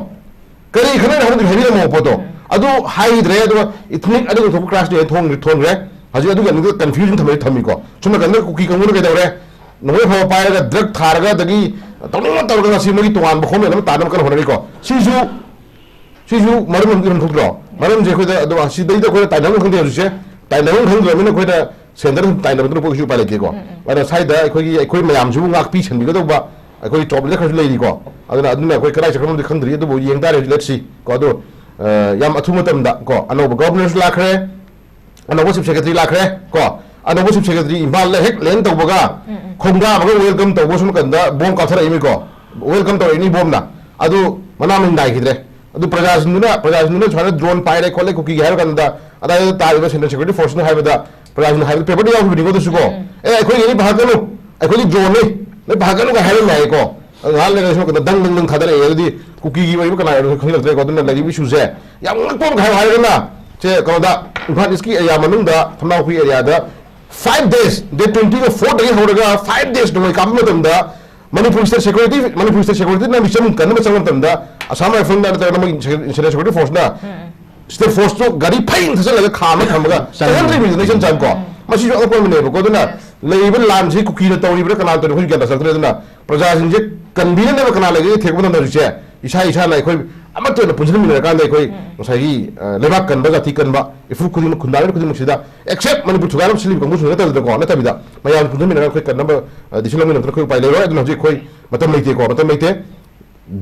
ꯀꯔꯤ ꯈꯠꯅꯔꯤꯅꯣ ꯍꯥꯏꯕꯗꯨ ꯍꯥꯏꯕꯤꯔꯝꯃꯣꯕ ꯄꯣꯠꯇꯣ꯫ ꯎꯝ꯫ ꯑꯗꯨ ꯍꯥꯏꯗ꯭ꯔꯦ, ꯑꯗꯨꯒ ethnic ꯑꯅꯤꯃꯛ ꯊꯣꯛꯄ crisis ꯅꯦ ꯊꯣꯡ-, ꯊꯣꯡꯈ꯭ꯔꯦ꯫ ꯍꯧꯖꯤꯛ ꯑꯗꯨꯒꯤ ꯑꯅꯤꯗꯨꯗ confusion ꯊꯝꯃꯦ, ꯊꯝꯃꯤꯀꯣ꯫ ꯁꯣꯝ ꯅꯥꯀꯟꯗ ꯀꯨꯀꯤ ꯀꯥꯡꯕꯨꯅ ꯀꯩꯗꯧꯔꯦ? ꯅꯣꯡꯃꯩ ꯑꯐꯕ ꯄꯥꯏꯔꯒ drug ꯊꯥꯔꯒ, ꯑꯗꯒꯤ ꯇꯧꯅꯤꯡꯕ ꯇꯧꯔꯒ ꯉꯁꯤ ꯃꯣꯏꯒꯤ ꯇꯣꯉꯥꯟꯕ ꯍꯣꯝꯂꯦꯟ ꯑꯃ ꯇꯥꯟꯅꯕ ꯀꯟꯅ ꯍꯣꯠꯅꯔꯤꯀꯣ꯫ ꯁꯤꯁꯨ, ꯁꯤꯁꯨ ꯃꯔꯝ ꯑꯃ ꯏꯔꯝ ꯊꯣꯛꯇ꯭ꯔꯣ? ꯃꯔꯝꯁꯦ ꯑꯩꯈꯣꯏꯗ, ꯑꯗꯣ ꯁꯤꯗꯩꯗ ꯑꯩꯈꯣꯏꯅ ꯇꯥꯏꯅꯐꯝ ꯈꯪꯗꯦ ꯍꯧꯖꯤꯛꯁꯦ꯫ ꯇꯥꯏꯅꯐꯝ ꯈꯪꯗ꯭ꯔꯕꯅꯤꯅ ꯑꯩꯈꯣꯏꯅ centre ꯗ ꯇꯥꯏꯅꯕꯗꯨꯅ ꯑꯩꯈꯣꯏ ꯀꯩꯁꯨ ꯎꯄꯥꯏ ꯂꯩꯇꯦꯀꯣ꯫ ꯎꯝ, ꯎꯝ꯫ ꯑꯗꯨꯅ ꯁ꯭ꯋꯥꯏꯗ ꯑꯩꯈꯣꯏꯒꯤ, ꯑꯩꯈꯣꯏ ꯃꯌꯥꯝꯁꯤꯕꯨ ꯉꯥꯛꯄꯤ ꯁꯦꯟꯕꯤꯒꯗꯧꯕ ꯑꯩꯈꯣꯏ top leader ꯈꯔꯁꯨ ꯂꯩꯔꯤꯀꯣ꯫ ꯑꯗꯨꯅ, ꯑꯗꯨꯅ ꯑꯩꯈꯣꯏ ꯀꯗꯥꯏ ꯆꯠꯈ꯭ꯔꯕꯅꯣꯗꯤ ꯈꯪꯗ꯭ꯔꯤ, ꯑꯗꯨꯕꯨ ꯌꯦꯡ ꯇꯥꯔꯦ, let's see ꯀꯣ꯫ ꯑꯗꯣ, ꯑ, ꯌꯥꯝ ꯑꯊꯨꯕ ꯃꯇꯝꯗ ꯀꯣ, ꯑꯅꯧꯕ governor ꯁꯨ ꯂꯥꯛꯈ꯭ꯔꯦ, ꯑꯅꯧꯕ ꯆꯤꯐ ꯁꯦꯀ꯭ꯔꯦꯇꯔꯤ ꯂꯥꯛꯈ꯭ꯔꯦ ꯀꯣ꯫ ꯑꯅꯧꯕ ꯆꯤꯐ ꯁꯦꯀ꯭ꯔꯦꯇꯔꯤ ꯏꯝꯐꯥꯜꯗ ꯍꯦꯛ ꯂꯦꯟ ꯇꯧꯕꯒ, ꯎꯝ, ꯎꯝ꯫ ꯈꯣꯡꯗꯥꯕꯒ ꯋꯦꯜꯀꯝ ꯇꯧꯕ ꯁꯣꯝ ꯅꯥꯀꯟꯗ ꯕꯣꯝ ꯀꯥꯞꯊꯔꯛꯏꯃꯤꯀꯣ꯫ ꯋꯦꯜꯀꯝ ꯇꯧꯔꯛꯏꯅꯤ ꯕꯣꯝꯅ꯫ ꯑꯗꯨ ꯃꯅꯥ ꯃꯁꯤꯡ ꯅꯥꯏꯈꯤꯗ꯭ꯔꯦ꯫ ꯑꯗꯨ ꯄ꯭ꯔꯖꯥꯁꯤꯡꯗꯨꯅ, ꯄ꯭ꯔꯖꯥꯁꯤꯡꯗꯨꯅ ꯁꯨꯃꯥꯏꯅ ꯗ꯭ꯔꯣꯟ ꯄꯥꯏꯔꯦ ꯈꯣꯠꯂꯦ ꯀꯨꯀꯤꯒꯤ ꯍꯥꯏꯔ ꯀꯥꯟꯗ, ꯑꯗꯥꯏꯗ ꯇꯥꯔꯤꯕ ꯁꯦꯟꯇ꯭ꯔꯦꯜ ꯁꯦꯀ꯭ꯌꯨꯔꯤꯇꯤ ꯐꯣꯔꯁꯅ ꯍꯥꯏꯕꯗ, ꯄ꯭ꯔꯖꯥꯁꯤꯡꯅ ꯍꯥꯏꯕꯗ ꯄꯦꯄꯔꯗ ꯌꯥꯎꯈꯤꯕꯅꯤꯀꯣ ꯑꯗꯨꯁꯨꯀꯣ꯫ ꯎꯝ꯫ "ꯑꯦ, ꯑꯩꯈꯣꯏꯒꯤꯗꯤ ꯄꯥꯈꯠꯀꯅꯨ, ꯑꯩꯈꯣꯏꯗꯤ ꯗ꯭ꯔꯣꯟꯅꯤ, ꯅꯣꯏ ꯄꯥꯈꯠꯀꯅꯨꯒ" ꯍꯥꯏꯔꯝꯃꯦ ꯍꯥꯏꯀꯣ꯫ ꯑꯗꯨ ꯉꯥꯏꯍꯥꯛ ꯂꯩꯔꯒ ꯁꯣꯝ ꯅꯥꯀꯟꯗ ꯗꯪ ꯗꯪ ꯗꯪ ꯊꯥꯗꯔꯛꯑꯦ꯫ ꯑꯗꯨꯗꯤ ꯀꯨꯀꯤꯒꯤ ꯑꯣꯏꯕ ꯀꯅꯥ ꯑꯣꯏꯔꯁꯨ ꯈꯪꯖꯤꯜꯂꯛꯇ꯭ꯔꯦꯀꯣ꯫ ꯑꯗꯨꯅ ꯂꯩꯔꯤꯕ ꯏꯁꯨꯁꯦ ꯌꯥꯝ ꯉꯛꯄ ꯑꯃ ꯍꯥꯏꯌꯨ ꯍꯥꯏꯔꯒꯅ, ꯁꯦ ꯀꯩꯅꯣꯗ, ꯏꯝꯐꯥꯜ ꯏꯁꯀꯤ ꯑꯦꯔꯤꯌꯥ ꯃꯅꯨꯡꯗ, ꯊꯝꯅꯥꯎꯄꯤ ꯑꯦꯔꯤꯌꯥꯗ five days, date twenty four ꯗꯒꯤ ꯍꯧꯔꯒ five days ꯅꯣꯡꯃꯩ ꯀꯥꯞꯄ ꯃꯇꯝꯗ, Manipur state security, Manipur state ꯁꯦꯀ꯭ꯌꯨꯔꯤꯇꯤꯅ ꯃꯤꯆꯪ ꯀꯟꯅꯕ ꯆꯪꯕ ꯃꯇꯝꯗ, ꯑꯁꯥꯝ ꯔꯥꯏꯐꯜꯅ ꯅꯠꯇ꯭ꯔꯒꯅ ꯃꯣꯏ ꯏꯟꯇꯔꯅꯦꯁꯅꯦꯜ ꯁꯦꯀ꯭ꯌꯨꯔꯤꯇꯤ ꯐꯣꯔꯁꯅ ꯎꯝ, ꯎꯝ꯫ ꯁ꯭ꯇꯦꯠ ꯐꯣꯔꯁꯇꯣ ꯒꯥꯔꯤ ꯐꯩꯅ ꯊꯥꯖꯤꯜꯂꯒ ꯈꯥꯝꯃ ꯊꯝꯃꯒ ꯆꯪꯍꯟꯗ꯭ꯔꯦ꯫ ꯆꯪꯍꯟꯗ꯭ꯔꯤꯕꯅꯤꯗꯅ ꯏꯆꯝ ꯆꯝ ꯀꯣ꯫ ꯎꯝ꯫ ꯃꯁꯤꯁꯨ ꯑꯉꯛꯄ ꯑꯃꯅꯦꯕꯀꯣ꯫ ꯑꯗꯨꯅ Yes. ꯂꯩꯔꯤꯕ ꯂꯥꯟꯁꯤ ꯀꯨꯀꯤꯅ ꯇꯧꯔꯤꯕ꯭ꯔꯥ ꯀꯅꯥꯅ ꯇꯧꯔꯤꯕ꯭ꯔꯥ ꯑꯩꯈꯣꯏ ꯒ꯭ꯌꯥꯟ ꯇꯥꯁꯤꯜꯂꯛꯇ꯭ꯔꯦ꯫ ꯑꯗꯨꯅ ꯄ꯭ꯔꯖꯥꯁꯤꯡꯁꯦ ꯀꯟꯕꯤꯅꯅꯕ ꯀꯅꯥ ꯂꯩꯒꯦ ꯊꯤꯔꯛꯄ ꯃꯇꯝꯗ ꯍꯧꯖꯤꯛꯁꯦ ꯏꯁꯥ ꯏꯁꯥꯅ ꯑꯩꯈꯣꯏ ꯑꯃꯠꯇ ꯑꯣꯏꯅ ꯄꯨꯟꯁꯤꯟꯃꯤꯟꯅꯔꯀꯥꯟꯗ ꯑꯩꯈꯣꯏ ꯎꯝ꯫ ꯉꯁꯥꯏꯒꯤ, ꯑ, ꯂꯩꯕꯥꯛ ꯀꯟꯕ, ꯖꯥꯇꯤ ꯀꯟꯕ, ꯏꯐꯨꯔꯨꯞ ꯈꯨꯗꯤꯡꯃꯛ, ꯈꯨꯟꯗꯥꯔꯤꯕ ꯈꯨꯗꯤꯡꯃꯛꯁꯤꯗ, except ꯃꯅꯤꯄꯨꯔ ꯊꯨꯒꯥꯏꯅꯕ ꯁꯤꯜꯂꯤꯕ ꯀꯥꯡꯕꯨꯁꯤꯡ ꯅꯠꯇꯕꯗꯀꯣ, ꯅꯠꯇꯕꯤꯗ ꯃꯌꯥꯝ ꯄꯨꯟꯁꯤꯟꯃꯤꯟꯅꯔꯒ ꯑꯩꯈꯣꯏ ꯀꯟꯅꯕ, ꯑ, decision ꯂꯧꯃꯤꯟꯅꯕꯗ ꯑꯩꯈꯣꯏ ꯎꯄꯥꯏ ꯂꯩꯔꯣꯏ꯫ ꯑꯗꯨꯅ ꯍꯧꯖꯤꯛ ꯑꯩꯈꯣꯏ ꯃꯇꯝ ꯂꯩꯇꯦꯀꯣ, ꯃꯇꯝ ꯂꯩꯇꯦ꯫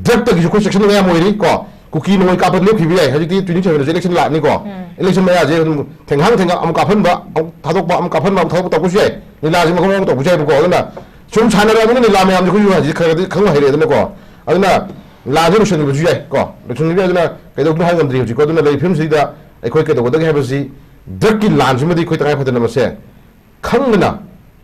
ꯗ꯭ꯔꯒꯇꯒꯤꯁꯨ ꯑꯩꯈꯣꯏ ꯆꯦꯛꯁꯤꯟꯅꯤꯡꯉꯥꯏ ꯌꯥꯝ ꯑꯣꯏꯔꯤ ꯀꯣ꯫ ꯀꯨꯀꯤ ꯅꯣꯡꯃꯩ ꯀꯥꯞꯄ ꯂꯦꯞꯈꯤꯕ ꯌꯥꯏ꯫ ꯍꯧꯖꯤꯛꯇꯤ twenty seven ꯗꯁꯨ election ꯂꯥꯛꯑꯅꯤꯀꯣ꯫ ꯎꯝ꯫ Election ꯃꯌꯥꯁꯦ ꯑꯗꯨꯝ ꯊꯦꯡꯍꯥꯡ ꯊꯦꯡꯍꯥꯡ ꯑꯃꯨꯛ ꯀꯥꯞꯍꯟꯕ, ꯑꯃꯨꯛ ꯊꯥꯗꯣꯛꯄ, ꯑꯃꯨꯛ ꯀꯥꯞꯍꯟꯕ, ꯑꯃꯨꯛ ꯊꯥꯗꯣꯛꯄ ꯇꯧꯕꯁꯨ ꯌꯥꯏ꯫ ꯂꯤꯂꯥꯁꯦ ꯃꯈꯜ ꯃꯈꯜ ꯇꯧꯕꯁꯨ ꯌꯥꯏꯕꯀꯣ꯫ ꯑꯗꯨꯅ ꯁꯨꯝ ꯁꯥꯟꯅꯔꯛꯑꯕꯅꯤꯅ ꯂꯤꯂꯥ ꯃꯌꯥꯝꯁꯦ ꯑꯩꯈꯣꯏꯁꯨ ꯍꯧꯖꯤꯛ ꯈꯔ ꯈꯔꯗꯤ ꯈꯪꯕ ꯍꯩꯔꯦꯗꯅꯀꯣ꯫ ꯑꯗꯨꯅ ꯂꯤꯂꯥꯁꯦ ꯂꯣꯏꯁꯤꯟꯈꯤꯕꯁꯨ ꯌꯥꯏ ꯀꯣ꯫ ꯂꯣꯏꯁꯤꯟꯈꯤꯕ ꯌꯥꯏ꯫ ꯑꯗꯨꯅ ꯀꯩꯗꯧꯗꯣꯏꯅꯣ ꯍꯥꯏꯕ ꯉꯝꯗ꯭ꯔꯤ ꯍꯧꯖꯤꯛꯀꯣ꯫ ꯑꯗꯨꯅ ꯂꯩꯔꯤꯕ ꯐꯤꯕꯝꯁꯤꯗ ꯑꯩꯈꯣꯏ ꯀꯩꯗꯧꯒꯗꯒꯦ ꯍꯥꯏꯕꯁꯤ ꯗ꯭ꯔꯒꯀꯤ ꯂꯥꯟꯁꯤꯃꯗꯤ ꯑꯩꯈꯣꯏ ꯇꯉꯥꯏ ꯐꯗꯅ ꯃꯁꯦ ꯈꯪꯗꯅ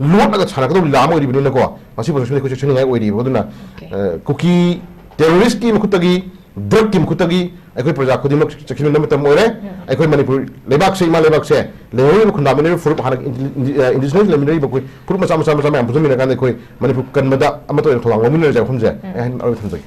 ꯂꯣꯠꯂꯒ ꯁꯥꯟꯅꯒꯗꯧꯕ ꯂꯤꯂꯥ ꯑꯃ ꯑꯣꯏꯔꯤꯕꯅꯤꯅꯀꯣ, ꯃꯁꯤ ꯄ꯭ꯔꯣꯁꯦꯁꯁꯤꯗ ꯑꯩꯈꯣꯏ ꯆꯦꯛꯁꯤꯟꯅꯤꯡꯉꯥꯏ ꯑꯣꯏꯔꯤꯕ꯫ ꯑꯗꯨꯅ, Okay. ꯑ, ꯀꯨꯀꯤ ꯇꯦꯔꯣꯔꯤꯁꯀꯤ ꯃꯈꯨꯠꯇꯒꯤ, ꯗ꯭ꯔꯒꯀꯤ ꯃꯈꯨꯠꯇꯒꯤ ꯑꯩꯈꯣꯏ ꯄ꯭ꯔꯖꯥ ꯈꯨꯗꯤꯡꯃꯛ ꯆꯦꯛꯁꯤꯟꯅꯕ ꯃꯇꯝ ꯑꯣꯏꯔꯦ꯫ ꯎꯝ꯫ ꯑꯩꯈꯣꯏ ꯃꯅꯤꯄꯨꯔ ꯂꯩꯕꯥꯛꯁꯦ, ꯏꯃꯥ ꯂꯩꯕꯥꯛꯁꯦ, ꯂꯩꯍꯧꯔꯤꯕ ꯈꯨꯟꯗꯥꯃꯤꯟꯅꯔꯤꯕ ꯐꯨꯔꯨꯞ, ꯍꯥꯟꯅ ꯏꯟꯗꯤ-, ꯏꯟꯗꯤ-, ꯑ, indigenous ꯂꯩꯃꯤꯟꯅꯔꯤꯕ ꯑꯩꯈꯣꯏ ꯐꯨꯔꯨꯞ ꯃꯆꯥ ꯃꯆꯥ ꯃꯆꯥ ꯃꯌꯥꯝ ꯄꯨꯟꯁꯤꯟꯃꯤꯟꯅꯔꯀꯥꯟꯗ ꯑꯩꯈꯣꯏ ꯃꯅꯤꯄꯨꯔ ꯀꯟꯕꯗ ꯑꯃꯠꯇ ꯑꯣꯏꯅ ꯊꯧꯗꯥꯡ ꯂꯧꯃꯤꯟꯅꯔꯁꯦ ꯃꯐꯝꯁꯦ꯫ ꯎꯝ꯫ ꯑꯩ ꯍꯥꯏꯅ ꯑꯔꯣꯏꯕ ꯊꯝꯖꯒꯦ꯫